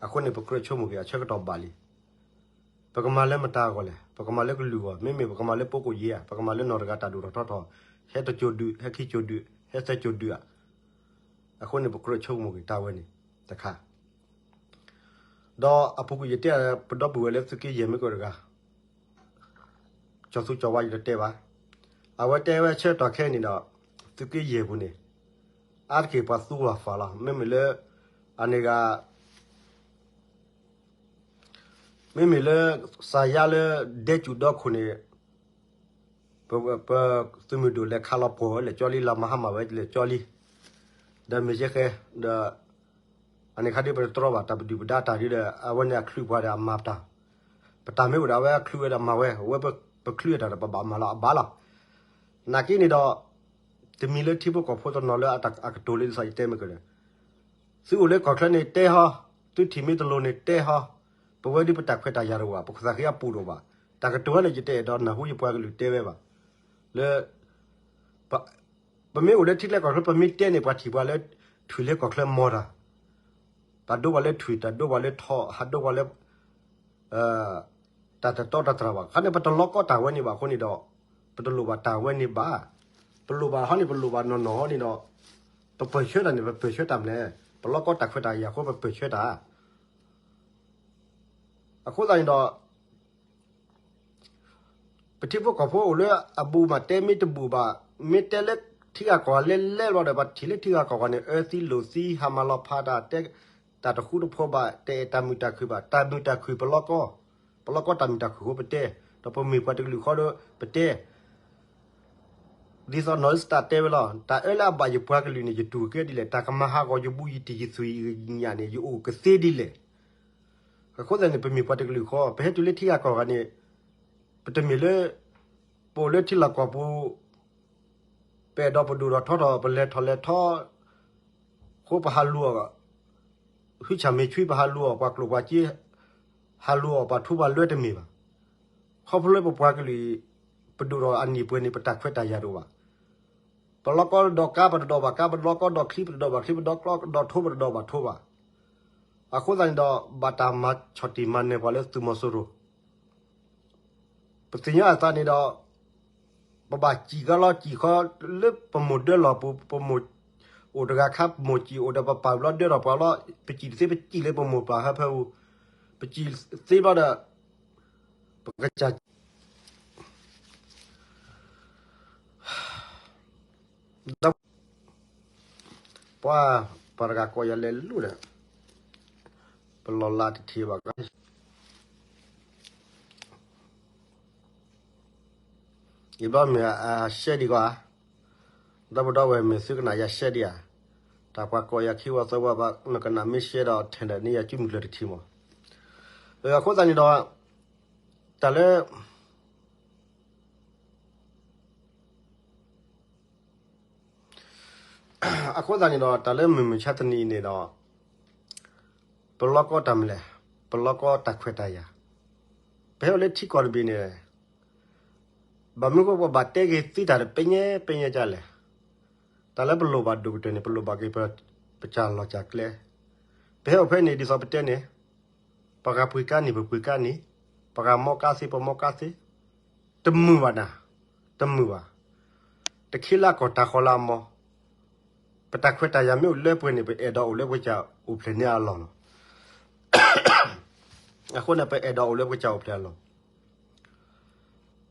အဃိန့ၣ် ပကြၢးဆိကမိၣ်က့ၤ အဆၢကတီၢ်ဘၣ်လံ. ပကမၤလၢမတၤအဂီၢ်လဲၣ်, ပကမၤလၢကလုာ်အဂီၢ်, မ့မ့ၢ်ပကမၤလၢပကိးယ့ၤဧါ, ပကမၤလၢနီၢ်တဂၤတၢ်ဒိၣ်ထီၣ်ထီထီၣ်, ဟဲတစိၤဒုး, ဟဲခံစိၤဒုး, ဟဲသၢစိၤဒုးဧါ. အဃိန့ၣ် ပကြၢးဆိကမိၣ်က့ၤတၢ်ဝဲန့ၣ်တခါ ဒီးအပူၤကွံာ်ယတဲ ပဒီပုၢ်ဝဲၢ်လၢသုးက့ယဲၢ်မ့ၢ်ကတဂၤ, ကၠီၤသူကၠီၤဝါယတတဲဘၣ်. အဝဲတဲဝဲဆၢကတီၢ်ခဲအံၤန့ၣ်ဒီး သုးက့ယဲၢ်ပူၤန့ၣ် အါတက့ၢ်ပှၤသူပှၤဖးလီၤ. မ့မ့ၢ်လၢ အန့ၣ်ဂၤ မ့မ့ၢ်လၢ စၤယါလၢဒဲကၠူၣ်ဒီခိၣ်န့ၣ် ပ ပသုးမုၢ်ဒိၣ်လဲၤခးလီၤပှီၢ်ဝဲလဲၤကၠီလံ လီၤမၤဟါမၢ်ဝဲလဲၤကၠီလံ. ဒီးမ့ၢ်ယဲဃဲ ဒီး အန့ၣ်ခါဒ်ပတတြီဘၣ် တၢ်ပဒုၣ်ပဒါတၢ်ဒ်ဒီး အဝဲန့ၣ်အချုးပှၤဒီးအမၤပတၢ်, ပတၢ်မ့ၢ်အိၣ်ဒီးအဝဲအချုးဝဲဒီးမၤဝဲ အဝဲပချုးအတၢ်ဒီးပဘၣ်မၤလီၤအဘၣ်လီၤ. နာ်က့န့ၣ်ဒီး တမံၤလၢထံဖိကီၢ်ဖိတနီၤလၢအကတိၤလၢဒ်သိးယတဲမ့ၢ်ကဒီး သုအိၣ်လၢကီၢ်ချၢန့ၣ်တဲဟီ, သုထံၣ်မ့ၢ်တလိၤန့ၣ်တဲဟီ, ပဝဲဒ်ပတၢ်ခွဲးတၢ်ယာ်တအိၣ်ဘၣ်, ပကသးဃ့အပူၤတအိၣ်ဘၣ်. တၢ်ကတိၤဝဲန့ၣ် ယတအဲၣ်ဒိးနၢ်ဟူယပှၤကလုာ်တဲဝဲဘၣ်. လၢ ပမ့ၢ်အိၣ်လၢထံချၢကီၢ်ချၢ ပမ့ၢ်တဲန့ၣ် ပှၤထံၣ်ပှၤလၢ ထွံၣ်လၢကီၢ်ချၢမီၤတၢ်, တၢ်ဒိပှၤလၢထွံၣ်, တၢ်ဒိပှၤလၢထိး, ဟးဒိပှၤလၢ တၢ်တတီတတြၢ်ဘၣ်. ခါန့ၣ် ပတလီကီတၢ်ဝဲန့ၣ်ဘၣ်အဃိန့ၣ်ဒီး ပတလိၣ်ဘၣ်တၢ်ဝဲန့ၣ်ဘၣ်. ပလိၣ်ဘၣ်ဟီန့ၣ် ပလိၣ်ဘၣ်နီၢ်နီၢ်ဟီန့ၣ်ဒီး ပပၢၢ်ဆၢတၢ်န့ၣ် ပပၢၢ်ဆၢတၢ်မနုၤလဲၣ်, ပလီကီတၢ်ခွဲးတၢ်ယာ်အဃိ ပပၢၢ်ဆၢတၢ် အဃိသတးန့ၣ်ဒီး ပထံဖိကီၢ်ဖိအိၣ်လၢအဘူးမး တဲမ့ၢ်တဘူးဘၣ်, မ့ၢ်တဲလၢထံဂၤကီၢ်ဂၤလဲၣ်လဲၣ်ဘျီဒီး ပှၤထံၣ်လၢထံဂၤကီၢ်ဂၤန့ၣ် အၢသံလိာ်သံ ဟးမၤလီၤဖးတၢ်, တဲတၢ်တဃူတဖိးဘၣ်, တအဲၣ်တၢ်မုာ်တၢ်ခုၣ်ဘၣ်, တၢ်မုာ်တၢ်ခုၣ်ပလီကီ, ပလီကီတၢ်မုာ်တၢ်ခုၣ်အဃိပတဲ, ဒီးပမ့ၢ်ပှၤတကလုာ်ဃီဒီးပတဲ ဒ်သိးနီၢ်အ့စတၢ်တဲဝဲလီၤ, တၢ်အၢလၢအဘၣ်ယပှၤကလုာ်န့ၣ် ယတူၢ်ကဲဒ်လဲၣ်, တၢ်ကမၤဟးဂီၤယဘူးယတံၢ်ယသွံၣ်ယညၣ်န့ၣ် ယအိၣ်ကသ့ဒ်လဲၣ်. အဃိသတးန့ၣ် ပမ့ၢ်ပှၤတကလုာ်ဃီ ပဟဲတုၤလၢထံဂၤကီၢ်ဂၤန့ၣ် ပတမ့ၢ်လၢ ပအိၣ်လၢထံလီၢ်ကီၢ်ပူၤ ပအဲၣ်ဒိးပဒိၣ်ထီၣ်ထီထီၣ် ပလဲၤထီၣ်လဲၤထီ ဃိပဟးလူၤအီၤ, ဟုဆၣ်မ့ၢ်ဆွံပဟးလူၤအီၤ ပှၤကျိၣ်ပှၤစ့ ဟးလူၤအီၤ ပှၤထူပှၤလွဲတမ့ၢ်ဘၣ်. ခီဖျိလၢပပှၤကလုာ် ပဒိၣ်ထီၣ်အနံၣ်ပှဲၤန့ၣ် ပတၢ်ခွဲးတၢ်ယာ်တအိၣ်ဘၣ်. ပလီကီဒီးကါ ပတဒိးဘၣ်ကါ, ပလီကီဒီးချံ ပတဒိးဘၣ်ချံ, ပလီကီဒီးထိ ပတဒိးဘၣ်ထိဘၣ်. အဃိသတးန့ၣ်ဒီး ဘၣ်တၢ်မၤဆီၣ်တံၢ်မၤနၢၤပှၤလၢသုးမီၤစိရိၤ ပသ့ၣ်ညါအသးန့ၣ်ဒီး ပဘၣ်စံၣ်ကီလီၤစံၣ်ခီ လၢပမိၢ်ဒၢလီၢ်ပူၤ ပမိၢ်အိၣ်တဂၤခါ ပမိၢ်စံၣ်အိၣ်ဒီးပပာ်ဘျီဒၢထီၣ်ပှၤဘျီ ပစံၣ်တသ့ ပစံၣ်လၢပမိၢ်ပၢ်ဟၢဖၢပူၤ, ပစံၣ်သ့ဘျီဒီး ပကစၢ် ပှၤ ပှၤတဂၤကိးယၤလဲၤလိၤဒီး ပလီၢ်လၤတထံၣ်ဘၣ်ကါ ယဘျီမ့ၢ်အရှဲဒံးကွၢ်, ဒီပုၢ်ဒီဝဲၢ်မ့ၢ်သုကနၣ်ယၤရှဲဒံးဧါ, တၢ်ပှၤကိးယၤခံဝီသၢဝီဘၣ် နကနၣ်မ့ၢ်ရှဲဒီးထဲဒၣ်န့ၢ်ယၤစုမုၢ်ကျၢၢ်တထံၣ်မး. အဃိသတးန့ၣ်ဒီး တၢ်လၢ အဃိသတးန့ၣ်ဒီး တၢ်လၢမုၢ်မဆါတနံၤအံၤန့ၣ်ဒီး ပလီကီတၢ်မနုၤလဲၣ်, ပလီကီတၢ်ခွဲးတၢ်ယာ်, ပဟဲအိၣ်လၢထံကီၢ်တဘ့ၣ်န့ၣ် ဘၣ်မနုၤဃိပဘၣ်တဲက့ၤသ့တၢ်တပညဲပညဲကလဲၣ်. တၢ်လၢပလိၣ်ဘၣ်ဒိၣ်ကတၢၢ်န့ၣ် ပလိၣ်ဘၣ်က့ၤပကၢ်လီၢ်ကၢ်ကျဲ, ပဟဲအိၣ်ဖဲန့ၣ်ဒ်သိးပတဲန့ၣ် ပှၤဂၤပှ့ၤကါန့ၣ် ပပှ့ၤကါန့ၣ်, ပှၤဂၤမီကါသ့ ပမီကါသ့, တမုာ်ဘၣ်နၤ, တမုာ်ဘၣ်. တခ့လၢအကီၢ်တၢ်ဃီလၢအမီ, ပတၢ်ခွဲးတၢ်ယာ်မ့ၢ်အိၣ်လၢပှဲၤန့ၣ် ပအဲၣ်ဒိးအိၣ်လၢပကစၢ်အိၣ်ဖျဲၣ်န့ၢ်အလီၢ်လီၤ. အဃိန့ၣ် ပအဲၣ်ဒိးအိၣ်လၢပကစၢ်အိၣ်ဖျဲၣ်အလီၢ်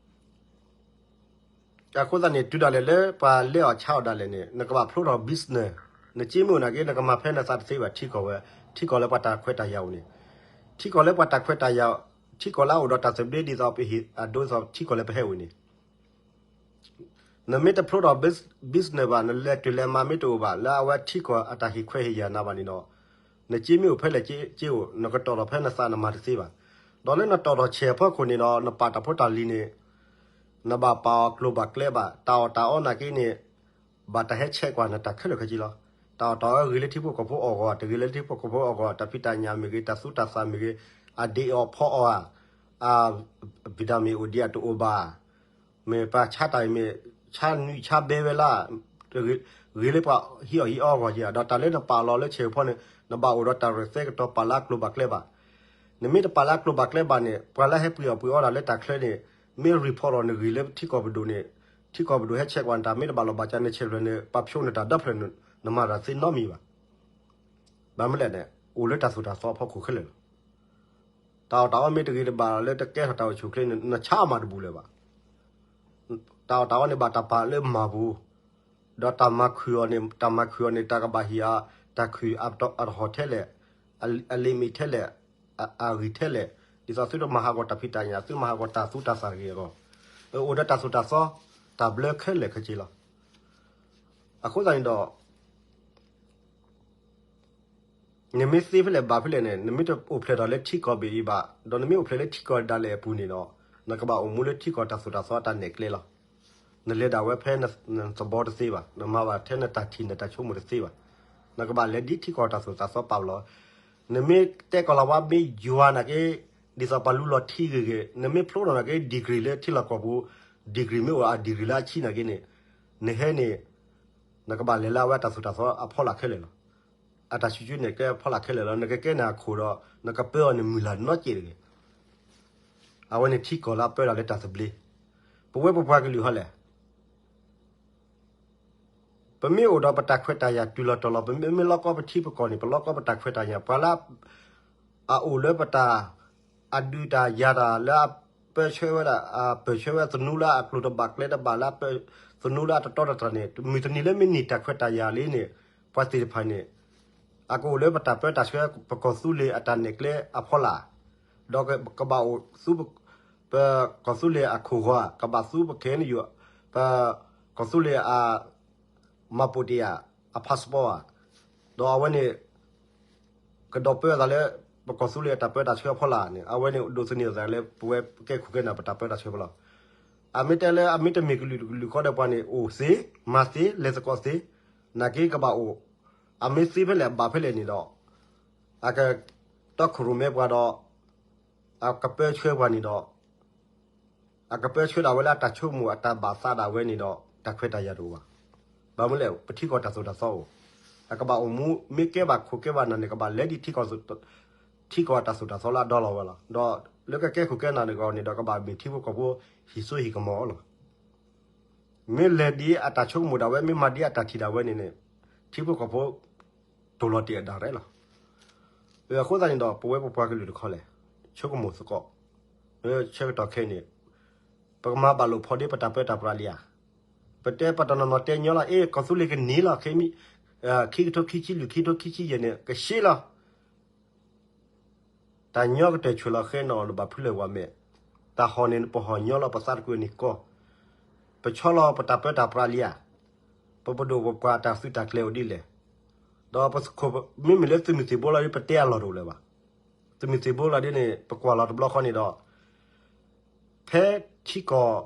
အဃိသတးန့ၣ် တုၤဒၣ်လဲာ်လၢပှၤလဲအီၣ်ဆါအီၣ်ဒၣ်လဲာ်န့ၣ် နကဘၣ်ဖျိထီၣ် business, နစ့မ့ၢ်အိၣ်နာ်က့ နကမၤဖဲနသးတသ့ဘၣ် ထံကီၢ်ဝဲ, ထံကီၢ်လၢပှၤတၢ်ခွဲးတၢ်ယာ်အိၣ်န့ၣ်, ထံကီၢ်လၢပှၤတၢ်ခွဲးတၢ်ယာ်, ထံကီၢ်လၢအအိၣ်ဒီးတၢ်သဘျ့ဒ်သိးပဟ့ၣ်အဒိဒ်သိး ထံကီၢ်လၢပဟဲအိၣ်န့ၣ် နမ့ၢ်တဖျိထီၣ် business ဘၣ် နလဲၤတုၤလဲၤမၤမ့ၢ်တအိၣ်ဘၣ် လၢအဝဲထံကီၢ်အတၢ်ဟ့ၣ်ခွဲးဟ့ၣ်ယာ်နၤဘၣ်န့ၣ်ဒီး နစ့မ့ၢ်အိၣ်ဖဲလဲၣ်က့အိၣ် နကတီၢ်ထီၣ်ဖဲနသးနမၤတသ့ဘၣ်. ဒီးလၢနတီၢ်ထီၣ်ဆဲးအဖီခိၣ်န့ၣ်ဒီး နပာ်တၢ်ဖိတၢ်လံၤန့ၣ် နဘၣ်ပာ်အီၤကျိၤဘၣ်ကျဲဘၣ် တၢ်အီၣ်တၢ်အီနာ်က့န့ၣ် ဘၣ်တၢ်ဟဲဆဲးကွၢ်နတၢ်ခဲလၢာ်ခဲဆ့လီၤ. တၢ်အီၣ်တၢ်အီဂ့ၤလၢထံဖိကီၢ်ဖိအဂီၢ် တဂ့ၤလၢထံဖိကီၢ်ဖိအဂီၢ် တၢ်ဖံးတၢ်ညၣ်မ့ၢ်ဂ့ၤ တၢ်သူတၢ်သၣ်မ့ၢ်ဂ့ၤ အဒ့အီၣ်ဖီအီၣ်ဧါ အ vitamin အိၣ်ဒံးဧါတအိၣ်ဘၣ် မ့ၢ်ပှၤဆါတၢ်အံၤမ့ၢ် ဆါနွံဆါဘဲဝဲလၢ ဂ့ၤလၢပှၤဟံးအီၣ်ဟံးအီဂီၢ်ဧါ, ဒီးတၢ်လၢနပာ်လီၤလၢဆဲးဖီန့ၣ် နဘၣ်အိၣ်ဒီးတၢ်ရဲၣ်သဲကတီၤပာ်လၢအကျိၤဘၣ်ကျဲဘၣ်. နမ့ၢ်တပာ်လၢအကျိၤဘၣ်ကျဲဘၣ်န့ၣ် ပှၤလၢဟဲပှ့ၤအီၣ်ပှ့ၤအီတၢ်လၢတၢ်ချၢန့ၣ် မ့ၢ် report လီၤနဂ့ၢ်လၢထံကီၢ်ပဒိၣ်န့ၣ် ထံကီၢ်ပဒိၣ်ဟဲဆဲးကွၢ်နတၢ် မ့ၢ်တဘၣ်လီၤဘၣ်စး နဆဲးဖျၢၣ်န့ၣ် ပှၤဖျိနတၢ်ဒီဖျၢၣ် နမၤတၢ်သ့နီတမံၤဘၣ်. ဘၣ်မနုၤလဲၣ်န့ၣ် အိၣ်လၢတၢ်သိၣ်တၢ်သီအဖီခိၣ်ခဲလၢာ်လီၤ. တၢ်အီၣ်တၢ်အီမ့ၢ်တဂ့ၤတဘၣ်လၢတကဲထီၣ်တၢ်အိၣ်ဆူၣ်အိၣ်ချ့န့ၣ် နဆါမးတဘူၣ်လၢၤဘၣ်. တၢ်အီၣ်တၢ်အီန့ၣ်ဘၣ်တၢ်ပာ်လၢမၤပူၤ, ဒီးတၢ်မၤခုၣ်အီၤန့ၣ် တၢ်မၤခုၣ်အီၤန့ၣ် တၢ်ကဘၣ်ဟ့ၣ်အီၤ တၢ်ခုၣ်အတဟီၣ်ထဲလဲၣ်, အလံာ်မ့ၢ်ထဲလဲၣ်, အဂံၢ်ထဲလဲၣ်, ဒ်သိးသုတမၤဟးဂီၤတၢ်ဖံးတၢ်ညၣ် သုမၤဟးဂီၤတၢ်သူတၢ်သၣ်တဂ့ၤအဂီၢ်, အိၣ်ဒီးတၢ်သိၣ်တၢ်သီ တၢ်ဘျၢခဲလၢာ်ခဲဆ့လီၤ. အဃိသတးန့ၣ်ဒီး နမ့ၢ်သ့ဖဲလဲၣ်ဘၣ်ဖဲလဲၣ်န့ၣ် နမ့ၢ်တအိၣ်ဖျဲၣ်ထီၣ်လၢထံကီၢ်ဘ့ၣ်အံၤဘၣ် ဒီးနမ့ၢ်အိၣ်ဖျဲၣ်လၢထံကီၢ်ဒၣ်လဲာ်အပူၤန့ၣ်ဒီး နကဘၣ်အိၣ်မူလၢထံကီၢ်တၢ်သိၣ်တၢ်သီအတၢ်နဲၣ်ကျဲလီၤ. နလဲၤဒၣ်ဝဲဖဲနသဘီတသ့ဘၣ်, နမၤဘၣ်ထဲနတၢ်ထံၣ်နတၢ်ဆိကမိၣ်တသ့ဘၣ်. နကဘၣ်လဲၤဒ်ထံကီၢ်တၢ်သိၣ်တၢ်သီပာ်လီၤ. နမ့ၢ်တဲကီၢ်လီၤဝါမ့ၢ်ယွၤနာ်က့ ဒ်သိးပှၤလူလီၤထံဂ့ၤဂ့ၤ နမ့ၢ်ဖျိထီၣ်နာ်က့ degree လၢထံလီၢ်ကီၢ်ပူၤ degree မ့ၢ်အိၣ်အ degree လၢအဆံနာ်က့န့ၣ် နဟဲန့ၣ် နကဘၣ်လဲၤလၢအဝဲတၢ်သိၣ်တၢ်သီအဖီလာ်ခဲလၢာ်လီၤ. အတၢ်ဆူၣ်ဆူၣ်န့ၣ်ကဲဖီလာ်ခဲလၢာ်လီၤ. နကကဲန့ၣ်အခိၣ်ဒီး နကပၢအီၤန့ၣ်မုၢ်လၢ်နီတစဲးတဂ့ၤ. အဝဲန့ၣ်ထံကီၢ်လၢအပၢတၢ်လၢတၢ်သဘျ့, ပဝဲပပှၤကလုာ်ဟီလဲၣ် ပမ့ၢ်အိၣ်ဒီးပတၢ်ခွဲးတၢ်ယာ်တုၤလီၤတီၤလီၤ ပမ့ၢ်လီၢ်ကီပထံပကီၢ်န့ၣ် ပလီၢ်ကီပတၢ်ခွဲးတၢ်ယာ် ပှၤလၢ အအိၣ်လၢပတၢ် အဒုးတၢ်ယၤတၢ်လၢအပၢဆှၢဝဲဒၣ် အပၢၢ်ဆှၢဝဲသနူလၢအကျိၤတဘၣ်ကျဲတဘၣ်လၢ သနူလၢအတတီတတြၢ်န့ၣ် မုၢ်တနံၤလၢမ့ၢ်န့ၢ်တၢ်ခွဲးတၢ်ယာ်လံန့ၣ် ပှၤသ့ၣ်တဖၣ်န့ၣ် အကအိၣ်လၢပတၢ်ပၢတၢ်ဆှၢပကီၢ်သူလ့ၤအတၢ်နဲၣ်ကျဲအဖီလာ် ဒီးကဘၣ်အိၣ်သူ ပကီၢ်သူလ့ၤအခိၣ်ဂီၤ ကဘၣ်သူပခဲန့ၣ်ယိာ် ပကီၢ်သူလ့ၤအ မှတ်ပုံတင် အ passport ဧါ, ဒီးအဝဲန့ၣ် ကဒီးပၢအသးလၢ ပကီၢ်သူလ့ၤအတၢ်ပၢတၢ်ဆှၢအဖီလာ်န့ၣ် အဝဲန့ၣ်ဒိးသန့ၤအသးလၢပဝဲကဲခိၣ်ကဲနၢ်ပတၢ်ပၢတၢ်ဆှၢဖီလာ်, အမ့ၢ်တဲလၢအမ့ၢ်တမ့ၢ်ကလုာ်ကလုာ်ဃီဒီးပှၤန့ၣ် အိၣ်သ့ မၤသ့ လဲၤသကိးသ့ နာ်က့ကဘၣ်အိၣ်, အမ့ၢ်သ့ဖဲလဲၣ်ဘၣ်ဖဲလဲၣ်န့ၣ်ဒီး အကတီခိၣ်ရိၣ်မဲပှၤဒီး အကပၢဆှၢပှၤန့ၣ်ဒီး အကပၢဆှၢဒၣ်ဝဲလၢအတၢ်ဆိကမိၣ်အတၢ်ဘၣ်သးဒၣ်ဝဲန့ၣ်ဒီး တၢ်ခွဲးတၢ်ယာ်တအိၣ်ဘၣ်. ဘၣ်မနုၤလဲၣ် ပထံကီၢ်တၢ်သိၣ်တၢ်သီအိၣ်, အကဘၣ်အိၣ်မူ မ့ၢ်ကဲဘၣ်ခိၣ်ကဲဘၣ်နၢ်န့ၣ် ကဘၣ်လဲၤဒ်ထံကီၢ် ထံကီၢ်တၢ်သိၣ်တၢ်သီလၢအဒီလီၤဝဲလီၤ. ဒီးလၢကကဲခိၣ်ကဲနၢ်န့ၣ်ဂီၢ်န့ၣ်ဒီး ကဘၣ်မ့ၢ်ထံဖိကီၢ်ဖိဟံၣ်စိဟံၣ်ကမီၤလီၤ. မ့ၢ်လဲၤဒ်အတၢ်ဆိကမိၣ်ဒၣ်ဝဲ မ့ၢ်မၤဒ်အတၢ်ထံၣ်ဒၣ်ဝဲန့ၣ်န့ၣ် ထံဖိကီၢ်ဖိ တိၢ်လီၤတ့ၢ်အဒၣ်ရဲၣ်လီၤ. အဃိသတးန့ၣ်ဒီး ပဝဲပပှၤကလုာ်တခီလဲၣ် ဆိကမိၣ်သကိး ဆၢကတီၢ်ခဲအံၤန့ၣ် ပကမၤဘၣ်လိာ်ဖိးဒ့ပတၢ်ပၢတၢ်ပြးလံဧါ. ပတဲပတနီၤနီၤတဲညီလီၤ အ့ ကီၢ်သူလ့ၤကန့ၢ်လီၤ ခံကထိခံဆံလွံၢ် ခံကထိခံဆံယဲၢ်န့ၣ် ကရှဲလီၤ တၢ်ညီကတၢၢ်ဆူၣ်လီၤဃဲနီၣ်နဘၣ်ဖုလဲၣ်ဝဲမ့ၢ်, တၢ်ဟီၣ်န့ၣ် ပဟီၣ်ညီလီၤပသးတကွံာ်န့ၣ်ကီ, ပဆီလီၤပတၢ်ပၢတၢ်ပြးလံဧါ, ပပဒိၣ်ပပှၢ်တၢ်သုးတၢ်ကျဲၤအိၣ်ဒ်လဲၣ်, ဒီးပခိၣ်မ့မ့ၢ်လၢသုးမုၢ်သံၣ်ဘိလီၤဒ် ပတဲအလီၢ်တအိၣ်လၢၤဘၣ်. သုးမုၢ်သံၣ်ဘိလီၤဒ်န့ၣ် ပကွၢ်လီၤတဘျီဃီန့ၣ်ဒီး ဖဲထံကီၢ်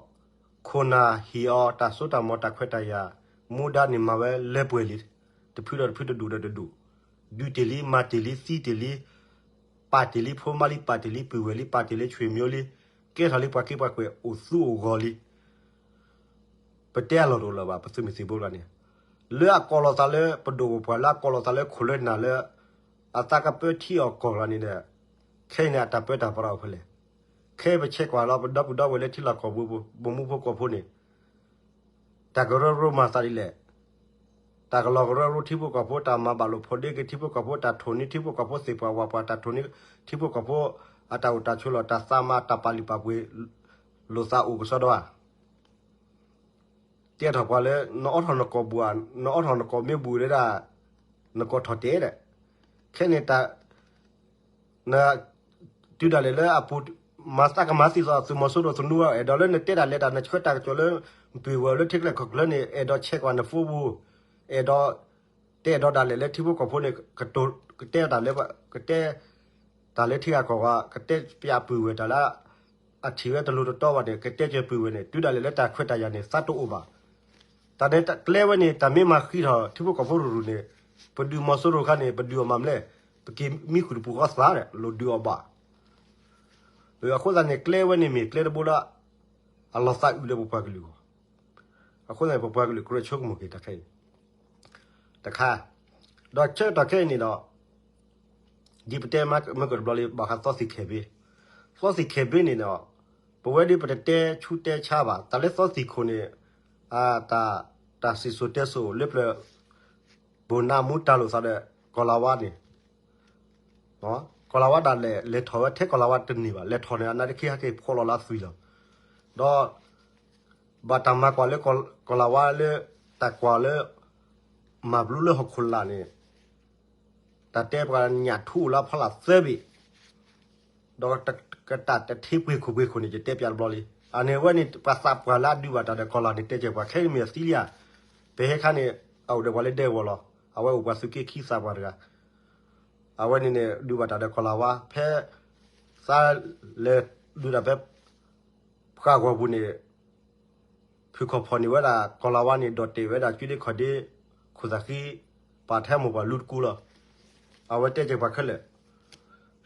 ခိၣ်နၢ်ဟ့ၣ်အီၤတၢ်စိတၢ်မီၤတၢ်ခွဲးတၢ်ယာ်, မူဒါန့ၣ်မၤဝဲလၢပှဲၤလံ, တဖုဒီးတဖုတဒူၣ်ဒီးတဒူၣ်, ဒုးတ့ၢ်လံ မၤတ့ၢ်လံ သံတ့ၢ်လံ, ပာ်တ့ၢ်လံ ဖိမါလံ ပာ်တ့ၢ်လံ ပုၢ်ဝဲၢ်လံ ပာ်တ့ၢ်လံ ဆွေမျိုးလံ, ကဲထီၣ်လံပှၤက့ပှၤကွဲးအိၣ်သူအိၣ်ဂီၤလံ ပတဲအလီၢ်တအိၣ်လၢၤဘၣ် ပသုးမုၢ်သံၣ်ဘိလီၤန့ၣ်, လၢအကိးလီၤသးလၢပဒိၣ်ပပှၢ်လၢအကိးလီၤသးလၢခိၣ်လၢနၢ်လၢ အသးကပၢထံအီၣ်ကီၢ်လီၤန့ၣ်ဒီး, ခဲအံၤန့ၣ်အတၢ်ပၢတၢ်ပြးအိၣ်ဖဲလဲၣ်. ခဲအံၤပဆဲးကွၢ်လီၤပဒီပုၢ်ဒီဝဲၢ်လၢထံလီၢ်ကီၢ်ပူၤ ပမူဖိကီၢ်ဖိန့ၣ် တၢ်ကရၢကရိမၤသးဒ်လဲၣ်. တၢ်ကလီၤကရၢကရိထံဖိကီၢ်ဖိ တၢ်မၤဘၣ်လိာ်ဖိးဒ့က့ၤထံဖိကီၢ်ဖိ တၢ်ထိၣ်န့ၢ်ထံဖိကီၢ်ဖိသ့ၣ်ပှၢ်ဝၣ်ပှၢ် တၢ်ထိၣ်န့ၢ်ထံဖိကီၢ်ဖိ အတၢ်အိၣ်တၢ်ဆိးလီၢ် တၢ်သးမၤတၢ်ပာ်လုၢ်ပာ်ပှ့ၤ လိာ်သးအိၣ်ကစီဒီဧါ တဲထီၣ်ပှၤလၢ နအိးထီၣ်နကိာ်ဘူဧါ, နအိးထီၣ်နကိာ်မ့ၢ်ဘူဒီး နကိာ်ထီၣ်တဲာ်ဒီး, ခဲန့ၣ်တၢ် န တုၤဒၣ်လဲာ်လၢအပူၤ မၤသးကမၤသံသိးသုးမီၤစိရိၤသနူဧါ, အဲၣ်ဒိးလၢနတဲတၢ်လဲၤတၢ် နဆှၢတၢ်ကစီၣ်လၢ ပုၢ်ဝဲၢ်လၢထံကျဲကီၢ်ကျဲန့ၣ် အဲၣ်ဒိးဆဲးကွၢ်နဖိပူၤ, အဲၣ်ဒိး တဲဒိးဒၣ်လဲာ်လၢထံဖိကီၢ်ဖိန့ၣ် ကတိၤ ကတဲတၢ်လၢ ကတဲ တၢ်လၢထံဂၤကီၢ်ဂၤ ကတဲပျးပုၢ်ဝဲၢ်တၢ်လၢ အထံၣ်ဝဲတလိၤတတီဘၣ်န့ၣ် ကတဲကၢၤပုၢ်ဝဲၢ်န့ၣ် တုၤဒၣ်လဲာ်လၢတၢ်ခွဲးတၢ်ယာ်န့ၣ် သးတအိၣ်ဘၣ်. တၢ်န့ၣ်ကျဲဝဲန့ၣ် တၢ်မ့ၢ်မၤဃံးထီၣ်ထံဖိကီၢ်ဖိရူၤရူၤန့ၣ် ပဒုးမီၤစိရိၤခါန့ၣ် ပဒုးအီၤမးမလဲၣ်, ပက့ၤမံဃုာ်တပူၤဃီသးဒီး လိၣ်ဒုးအီၤဘၣ်. အဃိသတးန့ၣ် ကျဲဝဲန့ၣ်မ့ၢ်ကျဲတဘိလၢ အလီၤသးအုးလၢပပှၤကလုာ်အဂီၢ်, အဃိသတးန့ၣ် ပပှၤကလုာ်ကြၢးဆိကမိၣ်က့ၤတၢ်ခဲအံၤ တခါ, ဒီးဆၢကတီၢ်ခဲအံၤန့ၣ်ဒီး ဒ်ပတဲမ့ၢ်ကတဘျီလံ ဘၣ်ဃးသီသံၣ်ခဲဘ့, သီသံၣ်ခဲဘ့န့ၣ်ဒီး ပဝဲဒၣ်ပတတဲဆူတဲဆါဘၣ်, တၢ်လၢသီသံၣ်ခိၣ်န့ၣ် တၢ်, တၢ်စံၣ်စိၤတဲစိၤလၢပျၢၤ ဘိၣ်နးမူတၢ်လိာ်သးဒီး ကီၤလၤဝါန့ၣ် ကီၤလၤဝါဒၣ်လဲာ် လဲၤထီၣ်ဝဲထဲကီၤလၤဝါတန့ၢ်ဘၣ်, လဲၤထီၣ်န့ၣ် အနါတခ့ဟဲက့ၤဖီၣ်လီၤလၢအသွံၣ်လီၤ. ဒီး ဘၣ်တၢ်မၤကွၢ်လၢကီၤလၤဝါလၢ တၢ်ကွၢ်လၢ မၤဘျူးလၢဟီၣ်ခိၣ်လာ်န့ၣ် တၢ်တဲပှၤညၣ်ထူအိၣ်လၢအဖီလာ်သၢဘ့ၣ် ဒီးကတၢ်တထ့ပှ့ၤခိၣ်ပှ့ၤခိၣ်န့ၣ် ယတဲပၠးတဘျီလံ. အန့ၣ်ဝဲန့ၣ် ပှၤသးပှၢ်လၢအဒုးဘၣ်တၢ်ဒီးကီၤလၤန့ၣ် တဲကဲၢ်ပှၤခဲအံၤမ့ၢ်အသံလံဧါ. ပဟဲခါန့ၣ် အအိၣ်ဒီးပှၤလၢဒဲကဝီၤလီၤ. အဝဲအိၣ်ပှၤသုးက့ခံသးပှၢ်တဂၤ အဝဲန့ၣ်န့ၣ် ဒုးဘၣ်တၢ်ဒီးကီၤလၤဝါ ဖဲ သးလဲၤဒုးတၢ်ဖဲ ပှၢ်ဂီၢ်ပူၤန့ၣ် ဖုၣ်ခီၣ်ဖီၣ်န့ၢ်ဝဲဒၣ်ကီၤလၤဝါန့ၣ် ဒီးတဲာ်ဝဲဒၣ်ကၠူဒ့ခီၣ်ဒ့ ခိၣ်သးဃံ ပာ်ထဲမိၢ်ပှၢ်လူတကူလီၤ. အဝဲတဲကဲၢ်ပှၤခဲလၢာ်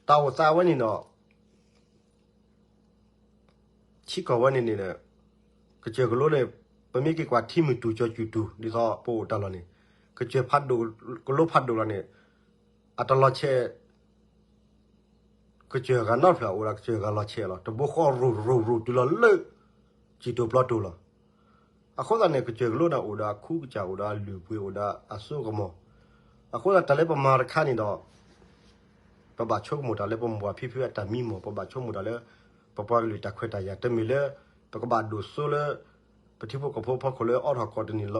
တၢ်အိၣ်သးဝဲန့ၣ်ဒီး ထံကီၢ်ဝဲန့ၣ်န့ၣ် ကစၢၢ်ကလိန့ၣ် ပမ့ၢ်က့ၤကွၢ်ထံမုၢ်တူၢ်ကၠီၤကူၣ်တူၢ် ဒ်သိးပအိၣ်တၢ်လီၢ်န့ၣ် ကစၢၢ်ဖးဒိၣ် ကလိဖးဒိၣ်လီၤန့ၣ် အတလီၤဆဲး ကစၢၢ်ဂၤနီတဖျၢၣ်အိၣ်ဒီးကစၢၢ်ဂၤလီၤဆဲးလီၤ. တဘိဃီရိၤရိၤရိၤတုၤလီၤလၢ စံၣ်တိၤပျီတိၤလီၤ. အဃိသတးန့ၣ် ကစၢၢ်ကလိန့ၣ်အိၣ်ဒီးအခူကစၢ် အိၣ်ဒီးအလုၢ်အပှ့ၤ အိၣ်ဒီးအစိကမီၤ. အဃိသတးတၢ်လၢပမၤတခါန့ၣ်ဒီး ပဘၣ်ဆိကမိၣ်တၢ်လၢပမိၢ်ပၢ်ဖံဖုအတၢ်မံမီၢ်, ပဘၣ်ဆိကမိၣ်တၢ်လၢ ပပှၤကလုာ်တၢ်ခွဲးတၢ်ယာ်, တမ့ၢ်လၢ ပကဘၣ်ဒိၣ်စိလၢ ပထံဖိကီၢ်ဖိအဖီခိၣ်လၢအအိၣ်ထီၣ်ကီး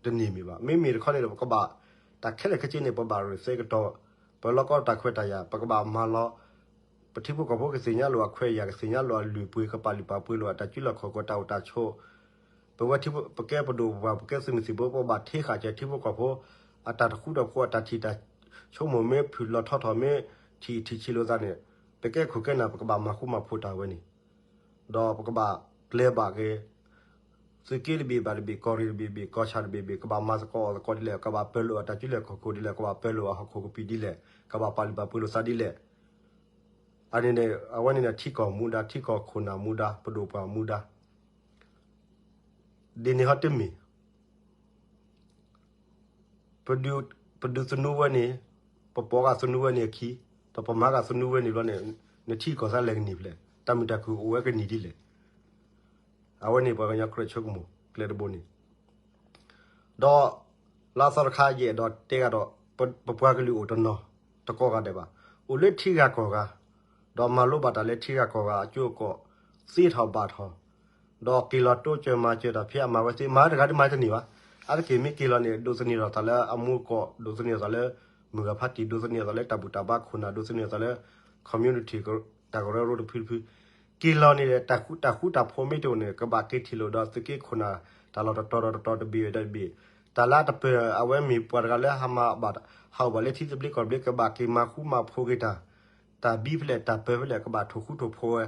တန့ၢ်မ့ၢ်ဘၣ်. မ့မ့ၢ်တခီန့ၣ်ဒီး ပကဘၣ် တၢ်ခဲလၢာ်ခဲဆ့န့ၣ် ပဘၣ်ရ့ၣ်သဲကတီၤ ပလီၢ်ကီတၢ်ခွဲးတၢ်ယာ်, ပကဘၣ်မၤလီၤ ပထံဖိကီၢ်ဖိကသ့ၣ်ညါလိာ်အခွဲးအယာ်, ကသ့ၣ်ညါလိာ်အလုၢ်အပှ့ၤ, ကပာ်လုၢ်ပာ်ပှ့ၤလိာ်အတၢ်စုလီၢ်ခီၣ်ခိၣ် တၢ်အိၣ်တၢ်ဆိး, ပဝဲထံဖိ ပကဲပဒိၣ်ပပှၢ် ပကဲသုးမုၢ်သံၣ်ဘိ ပဘၣ်ထံဃာ်စၢၤထံဖိကီၢ်ဖိ အတၢ်တဃူတဖိး အတၢ်ထံၣ်တၢ်ဆိကမိၣ် မ့ၢ်ဖုၣ်လီၤထီထီၣ် မ့ၢ်ထံၣ်ထံၣ်ဆံးလိာ်သးန့ၣ် ပကဲခိၣ်ကဲနၢ် ပကဘၣ်မၤဃူမၤဖိးတၢ်ဝဲန့ၣ် ဒီးပကဘၣ်ကျဲၤဘၣ်က့ၤ သုးက့တဘ့ၣ်ဘၣ်တဘ့ၣ်, ကီၢ်ရ့ၣ်တဘ့ၣ်ဘ့ၣ်, ကီၢ်ဆၣ်တဘ့ၣ်ဘ့ၣ်, ကဘၣ်မၤသကိးအီၤသကိးဒ်လဲၣ်, ကဘၣ်ပၢၤလိာ်အတၢ်စုလီၢ်ခီၣ်ခိၣ်ဒ်လဲၣ်, ကဘၣ်ပၢၤလိာ်အဟီၣ်ခိၣ်ကပံာ်ဒ်လဲၣ်, ကဘၣ်ပာ်လုၢ်ပာ်ပှ့ၤလိာ်သးဒ်လဲၣ်. အန့ၣ်န့ၣ် အဝဲန့ၣ်န့ၣ် ထံကီၢ်မူဒါ, ထံကီၢ်ခိၣ်နၢ်မူဒါ, ပဒိၣ်ပပှၢ်မူဒါ ဒ်န့ၣ်ဟီတမ့ၢ် ပဒုးသနူဝဲန့ၣ်, ပပိာ်ဂာ်သနူဝဲန့ၣ်အခံ, ဒီးပမၤဂာ်သနူဝဲန့ၣ်ဘျီန့ၣ် နထံကီၢ်သးလဲၤကနံၣ်ဖျဲၣ်, တၢ်မုာ်တၢ်ခုၣ်အိၣ်ဝဲကနံၣ်ဒ်လဲၣ်. အဝဲန့ၣ်ပှၤကညီကြၢးဆိကမိၣ်ကျဲတဘိန့ၣ် ဒီး လၢအသီတခါယအဲၣ်ဒိးတဲဂၤဒီး ပပှၤကလုာ်အိၣ်တနီၤ တကိးဂၤဒဲးဘၣ်, အိၣ်လၢထံဂၤကီၢ်ဂၤ, ဒီးမၤလိဘၣ်တၢ်လၢထံဂၤကီၢ်ဂၤအကၠိအကီၢ် သ့ထီၣ်ဘၣ်ထီၣ်, ဒီးက့ၤလီၤတိစၢၤမၤစၢၤတၢ်ဖဲအမၤဝဲသ့ မၤတဂၤဒ်မၤတန့ၢ်ဘၣ်. အါတက့ၢ်မ့ၢ်က့ၤလီၤန့ၣ် ဒိးသန့ၤထီၣ်သးလၢအမူကီၢ်, ဒိးသန့ၤထီၣ်သးလၢ မုၢ်ဂၤဖါတံၢ်, ဒိးသန့ၤထီၣ်သးလၢတၢ်ဘူၣ်တၢ်ဘါခိၣ်နၢ်, ဒိးသန့ၤထီၣ်သးလၢ community တၢ်ကရၢကရိတဖုတဖု က့ၤလီၤန့ၣ် တၢ်ဃူတၢ်ဖိးမ့ၢ်တအိၣ်န့ၣ် ကဘၣ်က့ၤထံၣ်လိာ်ဒီးသုးက့ခိၣ်နၢ် တၢ်လီၢ်တတီၤဒီးတတီၤ တဘ့ၣ်ဒီးတဘ့ၣ်, တၢ်လၢအတပၢၢ် အဝဲမ့ၢ်ပှၤတဂၤလၢဟးမၤဘၣ် ဟးအိၣ်ဘၣ်လၢထံသဘျ့ကီၢ်သဘျ့ ကဘၣ်က့ၤမၤဃူမၤဖိးက့ၤတၢ်, တၢ်ဘံဖဲလဲၣ် တၢ်ပၢၢ်ဖဲလဲၣ် ကဘၣ်ထိၣ်ဃူထိၣ်ဖိးဝဲ,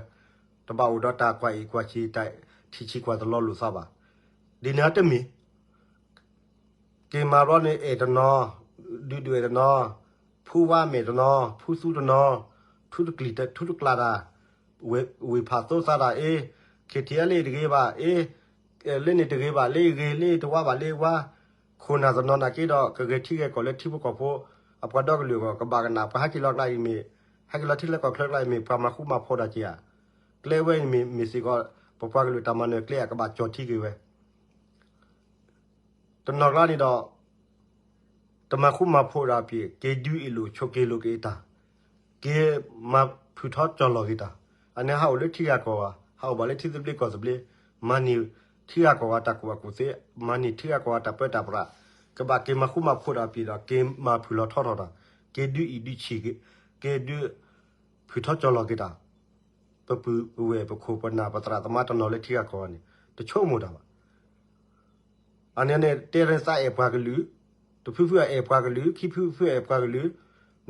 တဘၣ်အိၣ်ဒီးတၢ်ကွၢ်အံၣ်ကွၢ်ဆံး တၢ်ထံၣ်ဆံးကွၢ်တလီၤလိာ်သးဘၣ်. ဒ်န့ၣ်တမ့ၢ် က့ၤမၤဘျီန့ၣ် အဲၣ်တနီၤ, ဒုးဒွဲၣ်တနီၤ, ဖူဝါမဲာ်တနီၤ, ဖူသူတနီၤ, ထူတကျံၢ် ထူတကျးတၢ်, ဝ့ၢ်ဖးသိသးတၢ်အ့, ခ့ထံအလ့ၣ်တဂ့ၤဘၣ်အ့, လၢန့ၣ်တဂ့ၤဘၣ်လၢဂ့ၤ, လၢတဝါဘၣ်လၢဝါ, ခိၣ်နၢ်တနီၤနာ်က့ဒီး ကဂဲၤထံဂဲၤကီၢ်လၢထံဖိကီၢ်ဖိ အပှၤဒီကလုာ်အဂီၢ် ကဘၣ်ကနၣ် ပှၤဟဲက့ၤလီၤကျါအံၤမ့ၢ်, ဟဲက့ၤလီၤထံလၢကီၢ်ချၢကျါအံၤမ့ၢ် ပှၤမၤဃူမၤဖိးတၢ်က့ၤဧါ. ကျဲဝဲအံၤမ့ၢ်စ့ၢ်ကီး ပပှၤကလုာ်တၢ်မၤနၢၤကျဲဧါ ကဘၣ်ကၠီၤထံက့ၤဝဲ တနီၤကျါန့ၣ်ဒီး တမၤဃူမၤဖိးတၢ်အပျ့ၤ က့ၤဒုးအ့ၣ်လိာ်ဆိးက့လိာ်က့ၤတၢ်, က့ၤမၤဖုၣ်ထီၣ်ကၠီၤလီၤက့ၤတၢ်, အန့ၣ်ဟးအိၣ်လၢထံဂၤကီၢ်ဂၤ, ဟးအိၣ်ဘၣ်လၢထံသဘျ့ကီၢ်သဘျ့, မၤန့ၢ်ထံဂၤကီၢ်ဂၤတၢ်ကူၣ်ဘၣ်ကူၣ်သ့, မၤန့ၢ်ထံဂၤကီၢ်ဂၤတၢ်ပၢတၢ်ပြး, ကဘၣ်က့ၤမၤဃူမၤဖိးတၢ်အပျ့ၤဒီး က့ၤမၤဖုၣ်လီၤထီထီၣ်တၢ်, က့ၤဒုးအ့ၣ်ဒုးဆံး, က့ၤဒုးဖုၣ်ထီၣ်ကၠီၤလီၤက့ၤတၢ် ပပုၢ်ပဝဲၢ် ပခိၣ်ပနၢ် ပသရၣ်သမါတနီၤလၢထံဂၤကီၢ်ဂၤန့ၣ် တဆိကမိၣ်တၢ်ဘၣ်. အန့ၣ်န့ၣ် တဲလၢသးအဲၣ်ပှၤကလုာ်, တဖုဖုအဲၣ်ပှၤကလုာ်, ခံဖုဖုအဲၣ်ပှၤကလုာ်,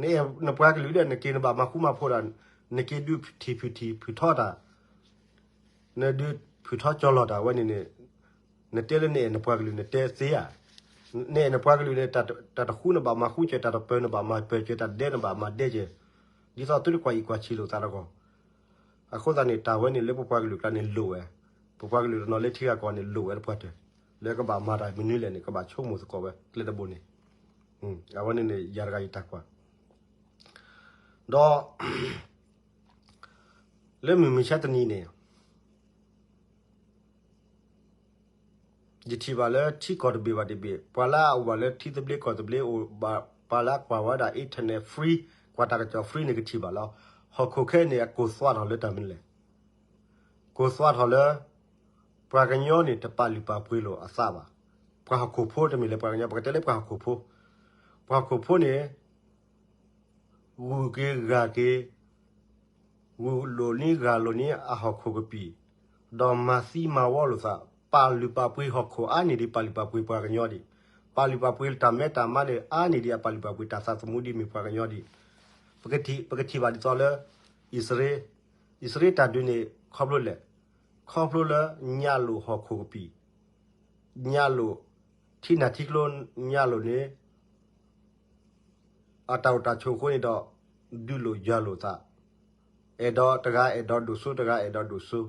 နအဲၣ်နပှၤကလုာ်ဒီး နက့ၤနဘၣ်မၤဃူမၤဖိးတၢ်, နက့ၤဒုးထံၣ်ဖုၣ်ထံၣ်ဖုၣ်ထီၣ်တၢ် နဒုးဖုၣ်ထီၣ်ကၠီၤလီၤတၢ်ဝဲန့ၣ်န့ၣ်, နတဲလၢနအဲၣ်နပှၤကလုာ် နတဲသ့ဧါ. နအဲၣ်နပှၤကလုာ်န့ၣ် တၢ်တဃူနဘၣ်မၤဃူစၢၤ, တၢ်တပၢၤနဘၣ်မၤပၢၤစၢၤ, တၢ်တဒဲနဘၣ်မၤဒဲစၢၤ, ဒ်သိးသုတကွၢ်အံၣ်ကွၢ်ဆံးလိာ်သးတဂီၢ်. အဃိသတးန့ၣ် တၢ်ဝဲန့ၣ်လၢပပှၤကလုာ်ကျါန့ၣ်လိၣ်ဝဲ, တ ပပှၤကလုာ်တနီၤလၢထံဂၤကီၢ်န့ၣ် လိၣ်ဝဲတပှၢ်တၢၢ် လၢကဘၣ်မၤတၢ်မနုၤလဲၣ်န့ၣ် ကဘၣ်ဆိကမိၣ်သကိးဝဲကျဲတဘိန့ၣ်, အဝဲန့ၣ်န့ၣ် ယၤတဂၤယတၢ်ကွၢ်, ဒီး လၢမုၢ်မဆါတနံၤန့ၣ် ယထံၣ်ဘၣ်လၢထံကီၢ်တဘ့ၣ်ဘၣ်တဘ့ၣ် ပှၤလၢအအိၣ်ဘၣ်လၢထံသဘျ့ကီၢ်သဘျ့အိၣ်ဘၣ် ပှၤလၢအကွၢ်ဝဲဒၣ် internet free ကွၢ်တၢ်ကစီၣ် free န့ၣ် ကထံၣ်ဘၣ်လီၤ. ဟီၣ်ခိၣ်ခဲအံၤန့ၣ် အကိၢ်သွးထီၣ်လၢတၢ်မနုၤလဲၣ်. ကိၢ်သွးထီၣ်လၢ ပှၤကညီန့ၣ် တပာ်လုၢ်ပာ်ပှ့ၤလိာ်အသးဘၣ်. ပှၤဟီၣ်ခိၣ်ဖိတမ့ၢ်လၢပှၤကညီ ပကတဲလၢပှၤဟီၣ်ခိၣ်ဖိ, ပှၤဟီၣ်ခိၣ်ဖိန့ၣ် ဂုာ်က့ၤဂၤက့ၤ ဂုာ်လိာ်န့ၢ်ဂၤလိာ်န့ၢ်အဟီၣ်ခိၣ်ကပံာ်, ဒီးမၤသံမၤဝီလိာ်သး, ပာ်လုၢ်ပာ်ပှ့ၤဟီၣ်ခိၣ်အါန့ၢ်ဒံး ပာ်လုၢ်ပာ်ပှ့ၤပှၤကညီဒံး, ပာ်လုၢ်ပာ်ပှ့ၤတၢ်မဲတၢ်မါန့ၣ် အါန့ၢ်ဒံး အပာ်လုၢ်ပာ်ပှ့ၤတၢ်သးသမူဒံး မ့ၢ်ပှၤကညီဒံး, ပကထံၣ်ဘၣ်ဒ်သိးလၢ အံၣ်စရ့လး, အံၣ်စရ့လးတၢ်ဒုးန့ၣ် ခီဖျိလဲၣ်, ခီဖျိလၢညၣ်လိာ်ဟီၣ်ခိၣ်ကပံာ်, ညၣ်လိာ် ထံနၢ်ထံကျိညၣ်လိာ်န့ၣ် အတၢ်အိၣ်တၢ်ဆိးအဃိန့ၣ်ဒီး ဒုးလိာ်ယၤလိာ်သး, အဲၣ်ဒိးတဂၤအဲၣ်ဒိးဒိၣ်စိ တဂၤအဲၣ်ဒိးဒိၣ်စိ,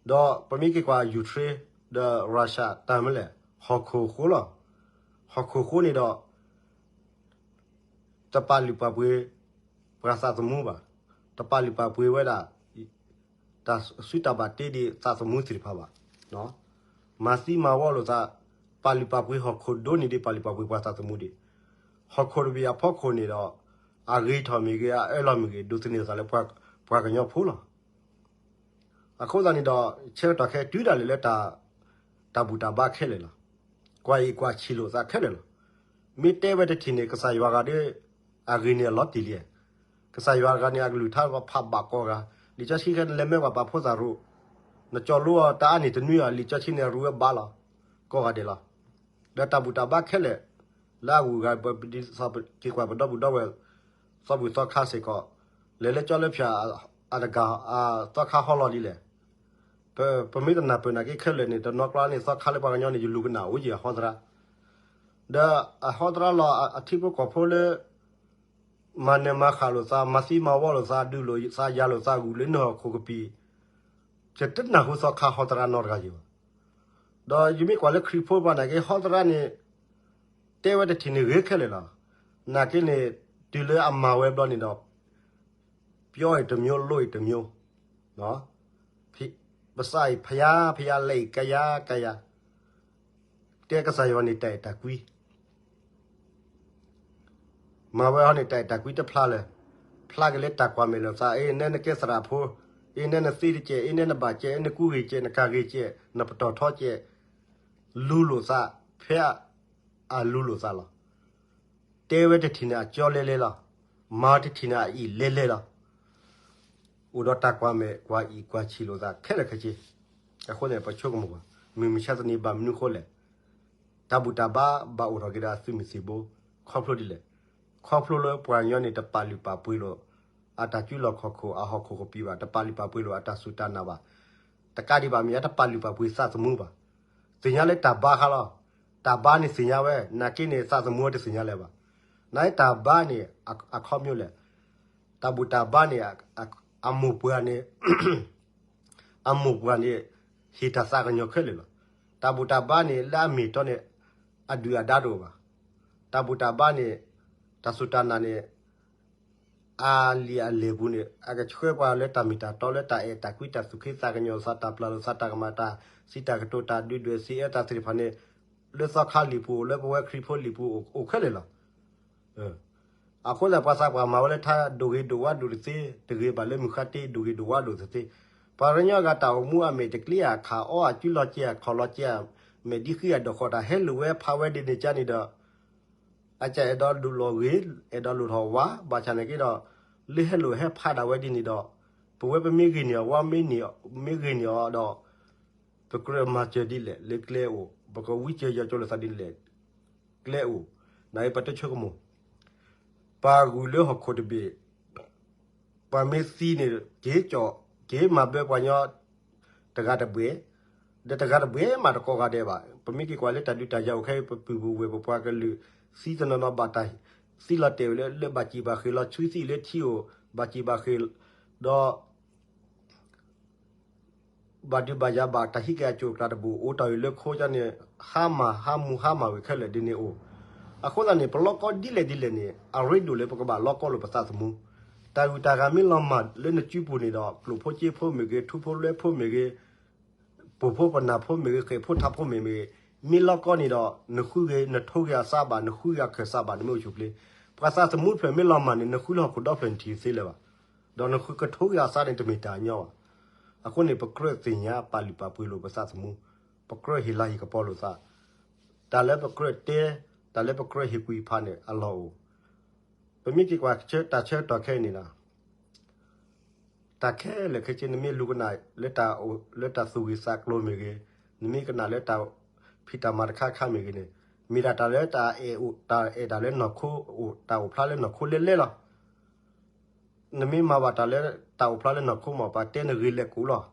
ဒီးပမ့ၢ်က့ၤကွၢ် Ukraine ဒီး Russia တၢ်မနုၤလဲၣ်, ဟီၣ်ခိၣ်အဃိလီၤ. ဟီၣ်ခိၣ်အဃိန့ၣ်ဒီး တပာ်လုၢ်ပာ်ပှ့ၤ ပှၤသးသမူဘၣ်, တပာ်လုၢ်ပာ်ပှ့ၤဝဲဒၣ် တၢ်စုတၢ်ဘၣ်တ့ဒံးသးသမူသ့ၣ်တဖၣ်ဘၣ်, မၤသံမၤဝီလိာ်သး, ပာ်လုၢ်ပာ်ပှ့ၤဟီၣ်ခိၣ်ဒိၣ်န့ၢ်ဒံး ပာ်လုၢ်ပာ်ပှ့ၤပှၤသးသမူဒံး, ဟီၣ်ခိၣ်တဘ့ၣ်အဖီခိၣ်န့ၣ်ဒီး အဂ့ၤထီၣ်မ့ၢ်ဂ့ၤ အအၢၣ်လီၤမ့ၢ်ဂ့ၤ ဒိးသန့ၤသးလၢပှၤကညီဖိလီၤ. အဃိသတးန့ၣ်ဒီး ဆၢကတီၢ်ခဲအံၤတုၤဒၣ်လဲာ်လၢ တၢ်ဘူၣ်တၢ်ဘါခဲလၢာ်လီၤ. ကွၢ်အံၤကွၢ်ဆံးလိာ်သးခဲလၢာ်လီၤ. မ့ၢ်တဲဝဲတထံၣ်န့ၣ် ကစၢ်ယွၤဂၤဒီး အဂ့ၤန့ၢ်အလီၤတံၢ်လံ. ကစၢ်ယွၤဂၤန့ၣ် အကလုၢ်ကထါဖးဘၣ်ကိးဂၤ, လံာ်စီဆှံခဲန့ၣ် လဲၤမၢပှၤပာ်ဖှိၣ်သးရိၤ, နကၠီလိအီၤတၢ်အါန့ၢ်တနွံအီၤ လံာ်စီဆှံန့ၣ် အရူဝဲဘၣ်လီၤ. ကိးဂၤဒဲးလီၤ. ဒီးတၢ်ဘူၣ်တၢ်ဘါခဲလၢာ် လၢအဂုၤအဂၤ ပဒ်သိးက့ၤကွၢ်ပဒီပုၢ်ဒီဝဲၢ် သီဘူၣ်သီခါစ့ၢ်ကီး လဲၤလၢကၠီလၢဖၠၣ်အတဂၤ သီခါဟီလီၤဒ်လဲၣ်. ပမ့ၢ်တနၢ်ပၢၢ်နာ်က့ခဲလၢာ်န့ၣ် တနီၤကျါန့ၣ် သီခါလၢပှၤကညီန့ၣ် ယလူၤကနၣ်အိၣ်ယံၤအဟီသရါ, ဒီးအဟီသရါလီၤ အထံဖိကီၢ်ဖိလၢ မၤနၢၤမၤဃၣ်လိာ်သး မၤသံမၤဝီလိာ်သး ဒုးလိာ်သးယၤလိာ်သးဂုာ်လၢနဟီၣ်ခိၣ်ကပံာ်, ယတနၢ်ဟူသီခါဟီသရါနီတဂၤယံၤဘၣ်. ဒီးယမ့ၢ်ကွၢ်လၢခရံာ်ဖိပှၤနာ်က့ ဟီသရါန့ၣ် တဲဝဲတထံၣ်န့ၣ်ဂ့ၤခဲလၢာ်လီၤ. နာ်က့န့ၣ် တုၤလၢအမၤဝဲဘျီန့ၣ်ဒီး ပျီအံၤတမျိုး လိၣ်အံၤတမျိုး, ပစးအံၤဖယါဖယါ လဲၤအံၤကယါကယါ, တဲကစၢ်ယွၤန့ၣ်တၢ်အဲၣ်တၢ်ကွံ မၤဝဲဟီန့ၣ် တၢ်အဲၣ်တၢ်ကွံတဖျါလၢၤ, ဖျါက့ၤလၢတၢ်ကွၢ်မဲာ်လိာ်သး အ့ နဲနကဲသရၣ်ဖိ, အ့ နဲနသ့တကဲး, အ့နဲနဘၣ်ကဲး, အ့နကူဂ့ၤကဲး, နကၤဂ့ၤကဲး, နပတီၢ်ထီကဲး, လူၤလိာ်သး, ဖဲအလူၤလိာ်သးလီၤ. တဲဝဲတထံၣ်န့ၣ်အကၠီလဲလဲလီၤ. မၤတထံၣ်န့ၣ်အအံၣ်လဲလဲလီၤ. အိၣ်ဒီးတၢ်ကွၢ်မဲာ်ကွၢ်အံၣ်ကွၢ်ဆံးလိာ်သးခဲလၢာ်ခဲဆ့, အဃိန့ၣ် ပဆိကမိၣ်ကွၢ်, မုၢ်မဆါတနံၤဘၣ်မနုၤအဃိလဲၣ်. တၢ်ဘူၣ်တၢ်ဘါဘၣ်အိၣ်ထီၣ်က့ၤဒီးအသုးမုၢ်သံၣ်ဘိ, ခီဖျိဒ်လဲၣ်. ခီဖျိလၢပှၤကညီန့ၣ် တပာ်လုၢ်ပာ်ပှ့ၤလိာ် အတၢ်စုလီၢ်ခီၣ်ခိၣ်အဟီၣ်ခိၣ်ကပံာ်ဘၣ်, တပာ်လုၢ်ပာ်ပှ့ၤလိာ်အတၢ်စူၢ်တၢ်နာ်ဘၣ်. တကးဒံးဘၣ်မ့ၢ် တပာ်လုၢ်ပာ်ပှ့ၤသးသမူဘၣ်. သ့ၣ်ညါလၢတၢ်ဘါခါလီၤ. တၢ်ဘါန့ၣ်သ့ၣ်ညါဝဲ, နာ်က့န့ၣ် သးသမူတသ့ၣ်ညါလၢၤဘၣ်. နာ်က့တၢ်ဘါန့ၣ် အခီပညီလဲၣ်. တၢ်ဘူၣ်တၢ်ဘါန့ၣ် အမိၢ်ပှၢ်န့ၣ် အမိၢ်ပှၢ်န့ၣ် ဟ့ၣ်တၢ်သးကညီၤခဲလၢာ်လီၤ. တၢ်ဘူၣ်တၢ်ဘါန့ၣ် လၢအမ့ၢ်တီန့ၣ် အဒုၣ်အဒါတအိၣ်ဘၣ်. တၢ်ဘူၣ်တၢ်ဘါန့ၣ် တၢ်စူၢ်တၢ်နာ်န့ၣ် အလံာ်အလဲၢ်ပူၤန့ၣ် အကဆှၢပှၤလၢတၢ်မ့ၢ်တၢ်တီလၢတၢ်အဲၣ်တၢ်ကွံ တၢ်သူၣ်က့သးကညီၤလိာ်သး တၢ်ပျၢ်လိာ်သး တၢ်ကမၣ်တၢ်စံးတၢ်ကတိၤ တၢ်ဒုးဒွဲၣ်စံးအၢ တၢ်သ့ၣ်တဖၣ်န့ၣ် လၢသီခါလံာ်ပူၤ လၢပဝဲခရံာ်ဖိလံာ်ပူၤအိၣ်ခဲလၢာ်လီၤ. အဃိသတးပှၤသးပှၢ်မၤဝဲလၢထါဒိၣ်ဂ့ၤဒိၣ်ဝါဒိၣ်တသ့ တဂ့ၤဘၣ်လၢမုၢ်ဃါတ့ ဒိၣ်ဂ့ၤဒိၣ်ဝါဒိၣ်တသ့. ပှၤကညီအဂၤတၢ်အိၣ်မူအမဲာ်တကျ့ဧါ ခးအီအစုလီၤကဲ ခီၣ်လီၤကဲ မဲာ်ဒံဃံအဒိၣ်ဃီ တၢ်ဟဲလိာ်ဝဲဖးဝဲဒ်န့ၣ်ကန့ၣ်ဒီး အကအဲၣ်ဒိးဒိၣ်လီၤဂ့ၤ အဲၣ်ဒိးလိၣ်ထီၣ်ဝါ ဘၣ်ဆၣ်နာ်က့ဒီး လၢဟဲလိာ်ဟဲဖးဒၣ်ဝဲဒ်န့ၣ်ဒီး ပဝဲပမ့ၢ်ဂ့ၤန့ၢ်အီၤ ဝါမ့ၢ် မ့ၢ်ဂ့ၤန့ၢ်အီၤဒီး ပကြၢးမၤစၢၤဒ်လဲၣ်လၢကျဲအိၣ် ပကဝံစၢၤယီၤကၠိလိာ်သးဒ်လဲၣ် ကျဲအိၣ် နာ်က့ပတဆိကမိၣ် ပှၤဂုၤလၢဟီၣ်ခိၣ်တဘ့ၣ် ပှၤမ့ၢ်သံန့ၣ် က့ၤကၠီၣ် က့ၤမၤဘၢပှၤကညီ တဂၤတဘှဲၣ် ဒီးတဂၤတဘှဲၣ်မးတကိးဂၤဒဲးဘၣ်. ပမ့ၢ်က့ၤကွၢ်လၢတၢ်ဒုးတၢ်ယၤအိၣ်ခဲအံၤ ပပုၢ်ပဝဲၢ်ပပှၤကလုာ် သံတနီၤနီၤဘၣ်တၢ်သံလီၤတဲာ်ဝဲလၢ လၢဘၣ်စံၣ်ဘၣ်ဃ့ၢ်လီၤ ဆူသံၣ်လၢထံအိၣ် ဘၣ်စံၣ်ဘၣ်ဃ့ၢ် ဒီး ဘၣ်ဒုးဘၣ်ယၤဘၣ်တၢ်ဟံးက့ၤအကၠိၣ်အကျါတဘိ အိၣ်တ့ၢ်အံၤလၢခိကန့ၣ် ဟါမၢ်ဟါမူဟါမၢ်ဝဲခဲလၢာ်ဒ်န့ၣ်အိၣ်. အဃိသတးန့ၣ် ပလီကီဒ်လဲၣ်ဒ်လဲၣ်န့ၣ် အရ့ဒိၣ်လၢပကဘၣ်လီကီလိာ်ပသးသမူ. တၢ်ဂုၤတၢ်ဂၤမ့ၢ်လီၤမၢ်လၢနစုပူၤန့ၣ်ဒီး ကျိၣ်ဖိစ့ဖိမ့ၢ်ဂ့ၤ, ထူဖိလွဲဖိမ့ၢ်ဂ့ၤ, ပိာ်ဖိပနၢ်ဖိမ့ၢ်ဂ့ၤ, ဃဲၣ်ဖိထးဖိမ့ၢ်ဂ့ၤ, မ့ၢ်လီကီန့ၣ်ဒီး နဃုဂ့ၤ နထိဂ့ၤအသးဘၣ်, နဃုဂ့ၤအခၢၣ်သးဘၣ်, နမ့ၢ်အိၣ်ဆူၣ်ချ့. ပှၤသးသမူတဖျၢၣ်မ့ၢ်လီၤမၢ်န့ၣ် နဃုလၢဟီၣ်ခိၣ်ဒီဖျၢၣ်န့ၣ်ထံၣ်သ့လၢၤဘၣ်. ဒီးနဃုကထိဂ့ၤအသးန့ၣ်တမ့ၢ်တၢ်ညီဘၣ်. အဃိန့ၣ် ပကြၢးသ့ၣ်ညါပာ်လုၢ်ပာ်ပှ့ၤလိာ်ပသးသမူ, ပကြၢးဟ့ၣ်လၤဟ့ၣ်ကပီၤလိာ်သး, တၢ်လၢပကြၢးတဲ, တၢ်လၢပကြၢးဟ့ၣ်ကွံာ်ဖးန့ၣ်အလီၢ်အိၣ်. ပမ့ၢ်က့ၤကွၢ်တၢ်ဆၢကတီၢ်ခဲအံၤန့ၣ်လီၤ. တၢ်ခဲလၢာ်ခဲဆ့ နမ့ၢ်လူၤကနၣ်လၢတၢ်အိၣ် လၢတၢ်သူၣ်ဂ့ၤသးကျိၤမ့ၢ်ဂ့ၤ, နမ့ၢ်ကနၣ်လၢတၢ်ဖံးတၢ်မၤတခါခါမ့ၢ်ဂ့ၤန့ၣ်, မ့ၢ်ဒၣ်တၢ်လၢတၢ်အဲၣ်အိၣ် တၢ်အဲၣ်တၢ်လၢနီၢ်ခိအိၣ် တၢ်အိၣ်ဖျါလၢနီၢ်ခိလဲလဲလီၤ. နမ့ၢ်မၤဘၣ်တၢ်လၢတၢ်အိၣ်ဖျါလၢနီၢ်ခိမး ပှၤတဲနဂ့ၤလဲၤကူးလီၤ.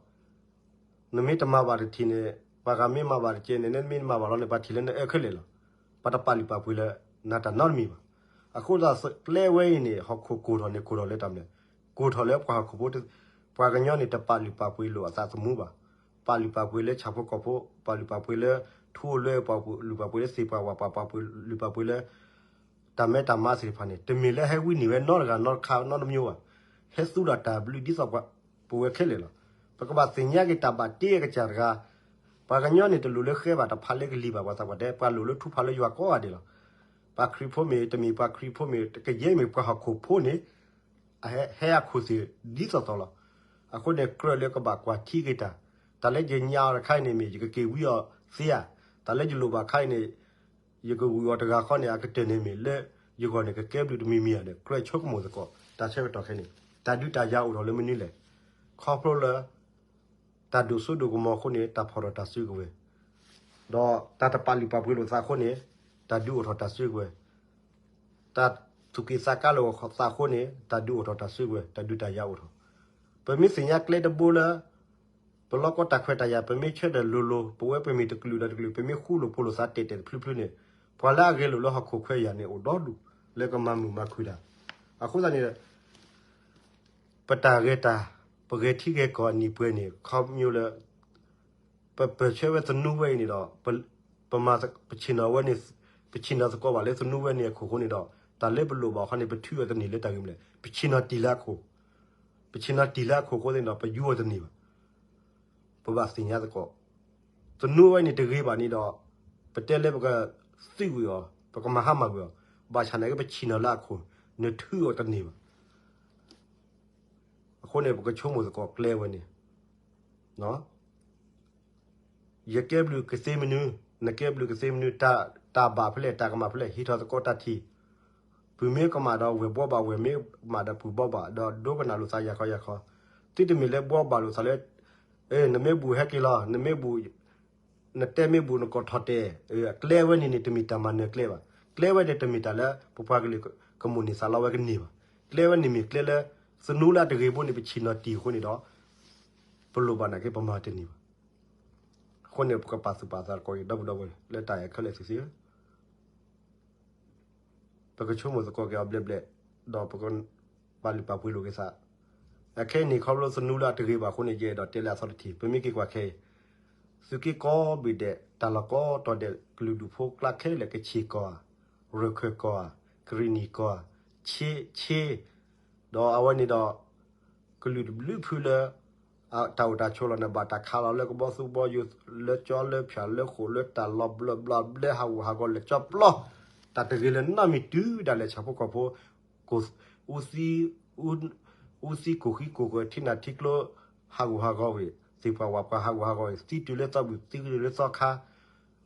နမ့ၢ်တမၤဘၣ်တထံၣ်န့ၣ် ပှၤဂၤမ့ၢ်မၤဘၣ်တကဲန့ၣ် နမ့ၢ်တမၤဘၣ်လီၤန့ၣ် ပှၤထံၣ်လၢနအၢခဲလၢာ်လီၤ. ပှၤတပာ်လုၢ်ပာ်ပှ့ၤလၢနၤတၢ်နီတမံၤဘၣ်. အဃိသတးကျဲဝဲအံၤန့ၣ် ဟီၣ်ခိၣ်ကိၢ်ထီၣ်န့ၣ် ကိၢ်ထီၣ်လၢတၢ်မနုၤလဲၣ်, ကိၢ်ထီၣ်လၢပှၤဟီၣ်ခိၣ်ဖိ, ပှၤကညီန့ၣ် တပာ်လုၢ်ပာ်ပှ့ၤလိာ်အသးသမူဘၣ်. ပာ်လုၢ်ပာ်ပှ့ၤလၢဆၣ်ဖိကီၢ်ဖိ, ပာ်လုၢ်ပာ်ပှ့ၤလၢထူအိၣ်လွဲၢ်, ပာ်လုၢ်ပာ်ပှ့ၤလၢသ့ၣ်ပှၢ်ဝၣ်ပှၢ်, ပာ်လုၢ်ပာ်ပှ့ၤလၢ တၢ်မဲတၢ်မါသ့ၣ်တဖၣ်န့ၣ် တမ့ၢ်လၢဟဲဝံနံၤဝဲနီတဂၤနီတခါနီတမံၤဘၣ်. ဟဲသူဒီးတၢ်ဘျုးဒ်သိးပဝဲခဲလၢာ်လီၤ. ပကဘၣ်သ့ၣ်ညါက့ၤတၢ်ဘၣ်တ့အကစၢ်တဂၤ, ပှၤကညီန့ၣ် တလိၣ်လၢဃဲဘၣ်တဖးလၢကလံၤဘၣ် ပှၤသးပှၢ်တဲ, ပှၤလိၣ်လၢထူဖးလၢယွၤကိးဂၤဒဲးလီၤ. ပှၤခရံာ်ဖိမ့ၢ် တမ့ၢ်ပှၤခရံာ်ဖိမ့ၢ် ကယဲၢ်မ့ၢ်ပှၤဟီၣ်ခိၣ်ဖိန့ၣ် အဟဲ ဟဲအခိၣ်သ့ၣ်ဒ်သိးသိးလီၤ. အဃိန့ၣ် ကြၢးလၢကဘၣ်ကွၢ်ထံက့ၤတၢ်, တၢ်လၢယညါအီၤတခါအံၤန့ၣ်မ့ၢ် ယကက့ၤဝံအီၤသ့ဧါ, တၢ်လၢယလိၣ်ဘၣ်ခါအံၤန့ၣ် ယကဝံၤအီၤတဂၤဃီန့ၣ် အကတၢၢ်န့ၣ်မ့ၢ်လၢ ယဂီၢ်န့ၣ် ကကဲဘျုးတမံၤမံၤဧါန့ၣ် ကြၢးဆိကမိၣ်သကိး တၢ်ဆၢကတီၢ်ခဲအံၤန့ၣ် တၢ်ဒုးတၢ်ယၤအိၣ်ထီၣ်လၢမနုၤလဲၣ်. ခီဖျိလၢ တၢ်ဒိၣ်စိဒိၣ်ကမီၤအဃိန့ၣ် တၢ်ဖီၣ်ထီၣ်တၢ်စုကဝဲၤ, ဒီးတၢ်တပာ်လုၢ်ပာ်ပှ့ၤလိာ်သးအဃိန့ၣ် တၢ်ဒုးအိၣ်ထီၣ်တၢ်စုကဝဲၤ, တၢ်သူၣ်က့ၣ်သးကါလိာ်သးအဃိန့ၣ် တၢ်ဒုးအိၣ်ထီၣ်တၢ်စုကဝဲၤ တၢ်ဒုးတၢ်ယၤအိၣ်ထီၣ်. ပမ့ၢ်သ့ၣ်ညါကျဲတဘိလၢ ပလီကီတၢ်ခွဲးတၢ်ယာ် ပမ့ၢ်ဆၢထၢၣ်လိၤလိၤ ပဝဲပမ့ၢ်တကလုာ်ဒီးတကလုာ် ပမ့ၢ်ဃူလိာ်ဖိးလိာ်သးတဲာ်တဲာ်တဖျုးဖျုးန့ၣ် ပှၤလၢအဂဲၤလိာ်လၢဟီၣ်ခိၣ်ခွဲးယာ်န့ၣ် အိၣ်ဒီဒူၣ် လၢကမၤမုာ်မၤခုၣ်တၢ်. အဃိသတးန့ၣ် ပတၢ်ဂဲၤတၢ် ပဂဲၤထံဂဲၤကီၢ်အနံၣ်ပှဲၤန့ၣ် ခီပညီလၢ ပပၢၢ်ဆၢဝဲသနူဝဲအံၤန့ၣ်ဒီး ပမၤ ပဆ့ၣ်နီၤဝဲန့ၣ် ပဆ့ၣ်နီၤသကိးဘၣ်လၢသနူဝဲန့ၣ်အခိၣ်ဃိန့ၣ်ဒီး တၢ်လၢပလိၣ်ဘၣ်အခီန့ၣ် ပထုးအီၤတန့ၢ်လၢတၢ်ဂ့ၢ်မနုၤလဲၣ်, ပဆ့ၣ်နီၤတံၢ်လၢအခိၣ်, ပဆ့ၣ်နီၤတံၢ်လၢအခိၣ်အဃိန့ၣ်ဒီး ပယူအီၤတန့ၢ်ဘၣ်. ပဘၣ်သ့ၣ်ညါသကိး, သနူဝဲန့ၣ်တဂ့ၤဘၣ်န့ၣ်ဒီး ပတဲလၢပကသုးကွံာ်အီၤ ပကမၤဟါမၢ်ကွံာ်အီၤ, ဘၣ်ဆၣ်နာ်က့ ပဆ့ၣ်နီၤလၢအခိၣ် နထုးအီၤတန့ၢ်ဘၣ်. အဃိန့ၣ် ပကဆိကမိၣ်သကိးကျဲဝဲန့ၣ် ယကဲဘျုးကသ့မနုၤ, နကဲဘျုးကသ့မနုၤ, တၢ်ဘၣ်ဖဲလဲၣ် တၢ်ကမၣ်ဖဲလဲၣ် ဟ့ၣ်ထီၣ်သကိးတၢ်ထံၣ်, ပုၢ်မ့ၢ်ကမၣ်ဒီးဝဲၢ်ဘှီဘၣ်, ဝဲၢ်မ့ၢ်ကမၣ်ဒီးပုၢ်ဘှီဘၣ်, ဒီးဒိကနၣ်လိာ်သးယၤခီယၤခီ, သုတမ့ၢ်လၢဘှီဘၣ်လိာ်သးလၢ နမ့ၢ်ဘူၣ်ဟဲက့ၤလီၤ, နမ့ၢ်ဘူၣ် နတဲမ့ၢ်ဘူၣ်နကိးထီၣ်တဲာ်, ကျဲဝဲန့ၣ်န့ၣ် တမ့ၢ်တၢ်မၤနၢၤကျဲဘၣ်. ကျဲဝဲန့ၣ် တမ့ၢ်တၢ်လၢ ပပှၤကလုာ်ကမိၣ်န့ၢ်သးလီဝဲကန့ၢ်ဘၣ်. ကျဲဝဲန့ၣ်မ့ၢ်ကျဲလၢ သနူလၢအတဂ့ၤဘိန့ၣ် ပဆ့ၣ်နီၤတံၢ်အဃိန့ၣ်ဒီး ပလိၣ်ဘၣ်နာ်က့ ပမၤတန့ၢ်ဘၣ်. အဃိန့ၣ် ပကပာ်သူၣ်ပာ်သးသကိးက့ၤ ဒီပုၢ်ဒီဝဲၢ်လၢတၢ်အဲၣ်ခဲလၢာ်သ့ၣ်သ့ၣ်ဧၢ ပကဆိကမိၣ်သကိးက့ၤအီၤဘျဲၣ်ဘျဲၣ်, ဒီးပကပာ်လုၢ်ပာ်ပှ့ၤလိာ်က့ၤသး. အခဲအံၤန့ၣ် ခီဖျိသနူလၢအတဂ့ၤဘၣ်အဃိန့ၣ် ယအဲၣ်ဒိးတဲလၢအသီတထံၣ်, ပမ့ၢ်က့ၤကွၢ်ခဲအံၤ သုးက့ကိးဘ့ၣ်ဒဲး တၢ်လီၢ်ကိးတီၤဒဲး ကလုာ်ဒူၣ်ဖိကျါခဲလၢာ် ကချ့ၣ်ကီၢ်ဧါ, ရခၢၣ်ကီၢ်ဧါ, ကရံၣ်နံၣ်ကီၢ်ဧါ, ဆ့, ဆ့, ဒီးအဝဲန့ၣ်ဒီး ကလုာ်တဘျုးဖုလၢ တၢ်အိၣ်တၢ်ဆိးလီၤန့ၣ် ဘၣ်တၢ်ခးလီၤလၢကဘီသူဘီယိာ် လၢကၠီလၢဖၠၣ်လၢဃိာ်လၢတၢ်လီၤဘျၢဘျီဘျဲဟးဂူာ်ဟးဂီၤလဲၤကၠီပျီ, တၢ်တဂ့ၤလၢၤနီတမံၤတုၤဒၣ်လဲာ် ဆၣ်ဖိကီၢ်ဖိ အူသံ အူသံကိၢ်ဃံကိၢ်ဂီၤ ထံနၢ်ထံကျိ ဟးဂူာ်ဟးဂီၤဝဲ, သ့ၣ်ပှၢ်ဝၣ်ပှၢ်ဟးဂူာ်ဟးဂီၤဝဲ, သံတုၤလၢသီဘှံး သံတုၤလၢသီခါ,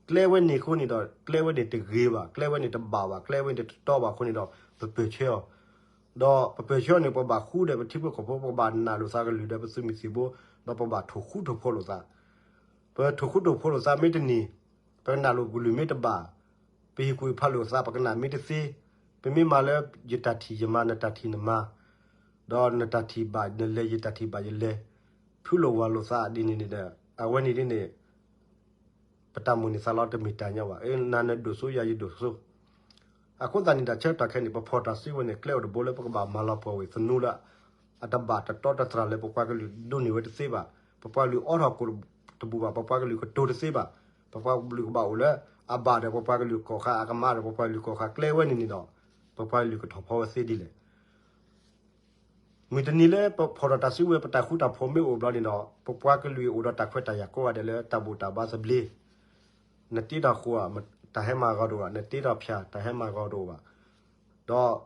ကျဲဝဲန့ၣ်အဃိန့ၣ်ဒီး ကျဲဝဲန့ၣ်တဂ့ၤဘၣ်, ကျဲဝဲန့ၣ်တဘၣ်ဘၣ်, ကျဲဝဲန့ၣ်တတီဘၣ်အဃိန့ၣ်ဒီး ပပၢၢ်ဆၢအီၤ, ဒီးပပၢၢ်ဆၢအီၤန့ၣ် ပဘၣ်ဃူဒီးပထံဖိကီၢ်ဖိ, ပဘၣ်နာ်လိာ်သးကလုၢ်ဒီးပသုးမုၢ်သံၣ်ဘိ, ဒီးပဘၣ်ထိၣ်ဃူထိၣ်ဖိးလိာ်သး ပထိၣ်ဃူထိၣ်ဖိးလိာ်သးမ့ၢ်တန့ၢ်, ပကနၣ်လိာ်ကလုၢ်မ့ၢ်တဘၣ်, ပဟ့ၣ်ကူၣ်ဟ့ၣ်ဖးလိာ်သး ပကနၣ်မ့ၢ်တသ့, ပမ့ၢ်မၤလၢယတၢ်ထံၣ်ယမၤ နတၢ်ထံၣ်နမၤ, ဒီးနတၢ်ထံၣ်ဘၣ်နလဲၤ ယတၢ်ထံၣ်ဘၣ်ယလဲၤ, ဖုလိာ်ဝၤလိာ်သးဒ်န့ၣ်န့ၣ်ဒီး အဝဲန့ၣ်ဒ်န့ၣ် ပတၢ်မိၣ်န့ၢ်သးလီတမ့ၢ်တၢ်ညီဘၣ်. နၤနဒိၣ်စိယၤယဒိၣ်စိ, အဃိသတးန့ၣ် တၢ်ဆၢကတီၢ်ခဲအံၤန့ၣ် ပဖီၣ်တၢ်စုကဝဲၤန့ၣ် ကျဲအိၣ်တဘိလၢပကဘၣ်မၤလီၤပှီၢ်ဝဲသနူလၢ အတဘၣ်တတီတတြၢ်လၢပပှၤကလုာ်ဒိးန့ၢ်ဝဲတသ့ဘၣ်. ပပှၤကလုာ်အိးထီၣ်ကိးတဘူၣ်ဘၣ်, ပပှၤကလုာ်ကတိၤတသ့ဘၣ်, ပပှၤကလုာ်ကဘၣ်အိၣ်လၢအဘၣ်ဒီး ပပှၤကလုာ်ကီၢ်ခါ, အကမၣ်ဒီး ပပှၤကလုာ်ကီၢ်ခါကျဲဝဲန့ၣ်န့ၣ်ဒီး ပပှၤကလုာ်ကထီၣ်ဖီဝဲသ့ဒ်လဲၣ်. မုၢ်တနံၤလၢပဖီၣ်ဒီးတၢ်စုကဝဲၤ ပတၢ်ဃူတၢ်ဖိးမ့ၢ်အိၣ်ဘျီန့ၣ်ဒီး ပပှၤကလုာ်အိၣ်ဒီးတၢ်ခွဲးတၢ်ယာ်ကိးဂၤဒဲးလၢတၢ်ဘူၣ်တၢ်ဘါသဘျ့, နတ့ထီၣ်ဃိၣ်ဧါ, တၢ်ဟဲမၤဂီၤတအိၣ်ဘၣ်, နတ့ထီၣ်ဖၠၣ် တၢ်ဟဲမၤဂီၤတအိၣ်ဘၣ်. ဒီး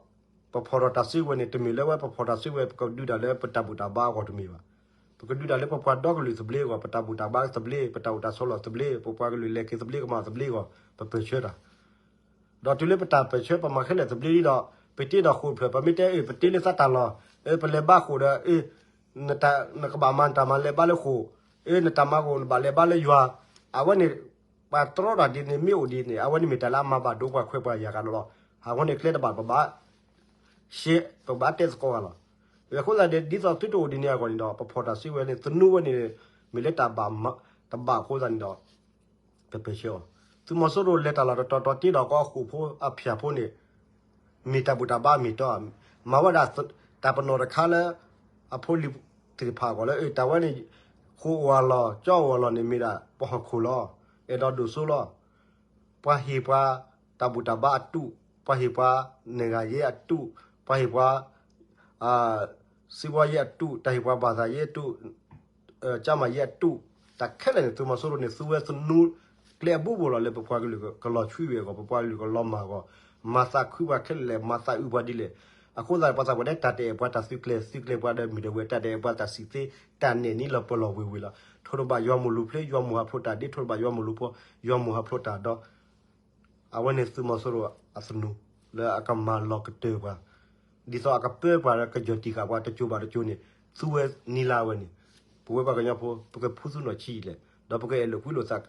ပဖီၣ်ဒီးတၢ်စုကဝဲၤန့ၣ် တမ့ၢ်လၢဝဲပဖီၣ်တၢ်စုကဝဲၤ ပကဒုးတၢ်လၢပတၢ်ဘူၣ်တၢ်ဘါအဂီၢ်တမ့ၢ်ဘၣ်. ပကဒုးတၢ်လၢပပှၤဒီကလုာ်သဘျ့အဂီၢ်, ပတၢ်ဘူၣ်တၢ်ဘါသဘျ့, ပတၢ်အိၣ်တၢ်ဆိးလီၢ်သဘျ့, ပပှၤကလုာ်လဲၤက့ၤသဘျ့ကမၣ်သဘျ့အဂီၢ် ပပၢၢ်ဆၢတၢ် ဒီးတုၤလၢပတၢ်ပၢၢ်ဆၢ ပမၤခဲလၢာ်သဘျ့ဒီး ပတ့ဒီးဃိၣ်ဖျၢၣ်, ပမ့ၢ်တဲအၢ ပတ့လၢသးတၢ်လီၢ်, အၢ ပလဲၤဘါဃိၣ်ဒီး အၢ နကဘၣ်မၤနတၢ်မၤလဲၤဘါလၢဃိၣ်, အၢ နတၢ်မၤဃိၣ် နဘၣ်လဲၤဘါလၢယွၤ, အဝဲန့ၣ် ပှၤတြီတၢ်ဒ်န့ၣ် မ့ၢ်အိၣ်ဒ်န့ၣ် အဝဲန့ၣ်မ့ၢ်တၢ်လၢအမၤဘၣ်ဒိပှၤခွဲးပှၤယာ်ဂၤလီၤလီၤ. အဃိန့ၣ် ကျဲတဘၣ်ပဘၣ် ရှဲ ပဘၣ်တဲသကိးဂၤလီၤ. အဃိသတးဒီး ဒ်သိးသုတအိၣ်ဒ်န့ၣ်အဂီၢ်န့ၣ်ဒီး ပဖီၣ်တၢ်စုကဝဲၤန့ၣ် သနူဝဲန့ၣ် မ့ၢ်လၢတၢ်ဘၣ်မၤ တဘၣ်အဃိသတးန့ၣ်ဒီး ပပၢၢ်ဆၢအီၤ. သုးမီၤစိရိၤလဲၤတၢ်လီၢ်တတီၤတီၤ တ့ဒီးကီအဃိၣ်ဖိအဖၠၣ်ဖိန့ၣ် မ့ၢ်တၢ်ဘူၣ်တၢ်ဘါမ့ၢ်တီဧါ, မၤဝဲဒၣ်တၢ်ပနီၣ်တခါလၢ အဖိလံၤသ့ၣ်တဖၣ်အဂီၢ်လၢ အၢ တၢ်ဝဲန့ၣ် ဃိၣ်အိၣ်အလီၢ် ကၠီအိၣ်အလီၢ်န့ၣ် မ့ၢ်ဒၣ်ပှၤဟီၣ်ခိၣ်လီၤ. အဲၣ်ဒိးဒိၣ်စိလီၤ. ပှၤဟ့ၣ်ပှၤတၢ်ဘူၣ်တၢ်ဘါအတူး, ပှၤဟ့ၣ်ပှၤ နဲၣ်ဂၤယဲအတူး, ပှၤဟ့ၣ်ပှၤ စံးဝီယဲအတူး, တၢ်ဟ့ၣ်ပှၤဘၣ်သးယဲအတူး, ကၠါမးယဲအတူး, တၢ်ခဲလၢာ်န့ၣ် သုးမီၤစိရိၤန့ၣ် သူဝဲသနူကျဲအဘိဘိလီၤ လၢပပှၤကလုာ်ကလီၤဆှံဝဲအဂီၢ်, ပပှၤကလုာ်ကလီၤမၢ်အဂီၢ်, မၤသးခုပှၤခဲလၢာ်လဲၣ်, မၤသးအုးပှၤဒ်လဲၣ်. အဃိသတး ပှၤသးပှၢ်တဲ တၢ်တအဲၣ်ပှၤတၢ်သုးကျဲၤ, သုးကျဲၤပှၤဒီးမုၢ်ဒီးဝဲ, တၢ်တအဲၣ်ပှၤတၢ်စံးသ့, တၢ်နဲၣ်နံလီၤပၢၢ်လီၤဝ့ၤဝ့ၤလီၤ. ထိၣ်တဘၣ်ယွၤမိၢ်လူၤဖျ့, ယွၤမိၢ်ဟးဖျိးတၢ်ဒ့, ထိၣ်တဘၣ်ယွၤမိၢ်လူၤဖှီ, ယွၤမိၢ်ဟးဖျိးတၢ်ဒီး အဝဲန့ၣ်သုးမီၤစိရိၤအသနူ လၢအကမၤလီၤကတၢၢ်ပှၤ, ဒ်သိးအကပၢပှၤလၢကယီၢ်တံၢ်ဃာ်ပှၤတစိၤဘၣ်တစိၤန့ၣ် သူဝဲနံၤလၢအဝဲန့ၣ်, ပဝဲပှၤကညီဖိ ပကဖုသူနီၢ်ဆံးလဲၣ်, ဒီးပကအဲၣ်လိာ်ကွံလိာ်သး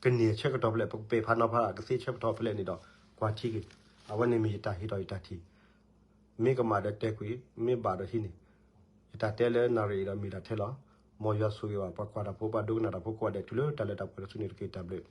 ကန့ၢ်ဆၢကတီၢ်ဖဲလဲၣ်, ပကပဲာ်ဖးနီၤဖးကသ့ဆၢကတီၢ်ဖဲလဲၣ်န့ၣ်ဒီး ကွၢ်ထံက့ၤ, အဝဲန့ၣ်မ့ၢ်ယတၢ်ဟ့ၣ်ထီၣ်ယတၢ်ထံၣ် မ့ၢ်ကမၣ်ဒီးတဲကွံာ်, မ့ၢ်ဘၣ်ဒီးဟံးန့ၢ်, ယတၢ်တဲလၢနၣ်ရံၣ်အံၤဒီးမ့ၢ်ဒၣ်ထဲလီၤ. မ်ယွၤဆိၣ်ဂ့ၤဘၣ် ပှၤကွၢ်တၢ်ဖိ ပှၤဒိကနၣ်တၢ်ဖိကိးဂၤဒဲး တုၤလၢတၢ်လၢတၢ်ပှဲၤတစုန့ၣ်တက့ၢ်. တၢ်ဘျုး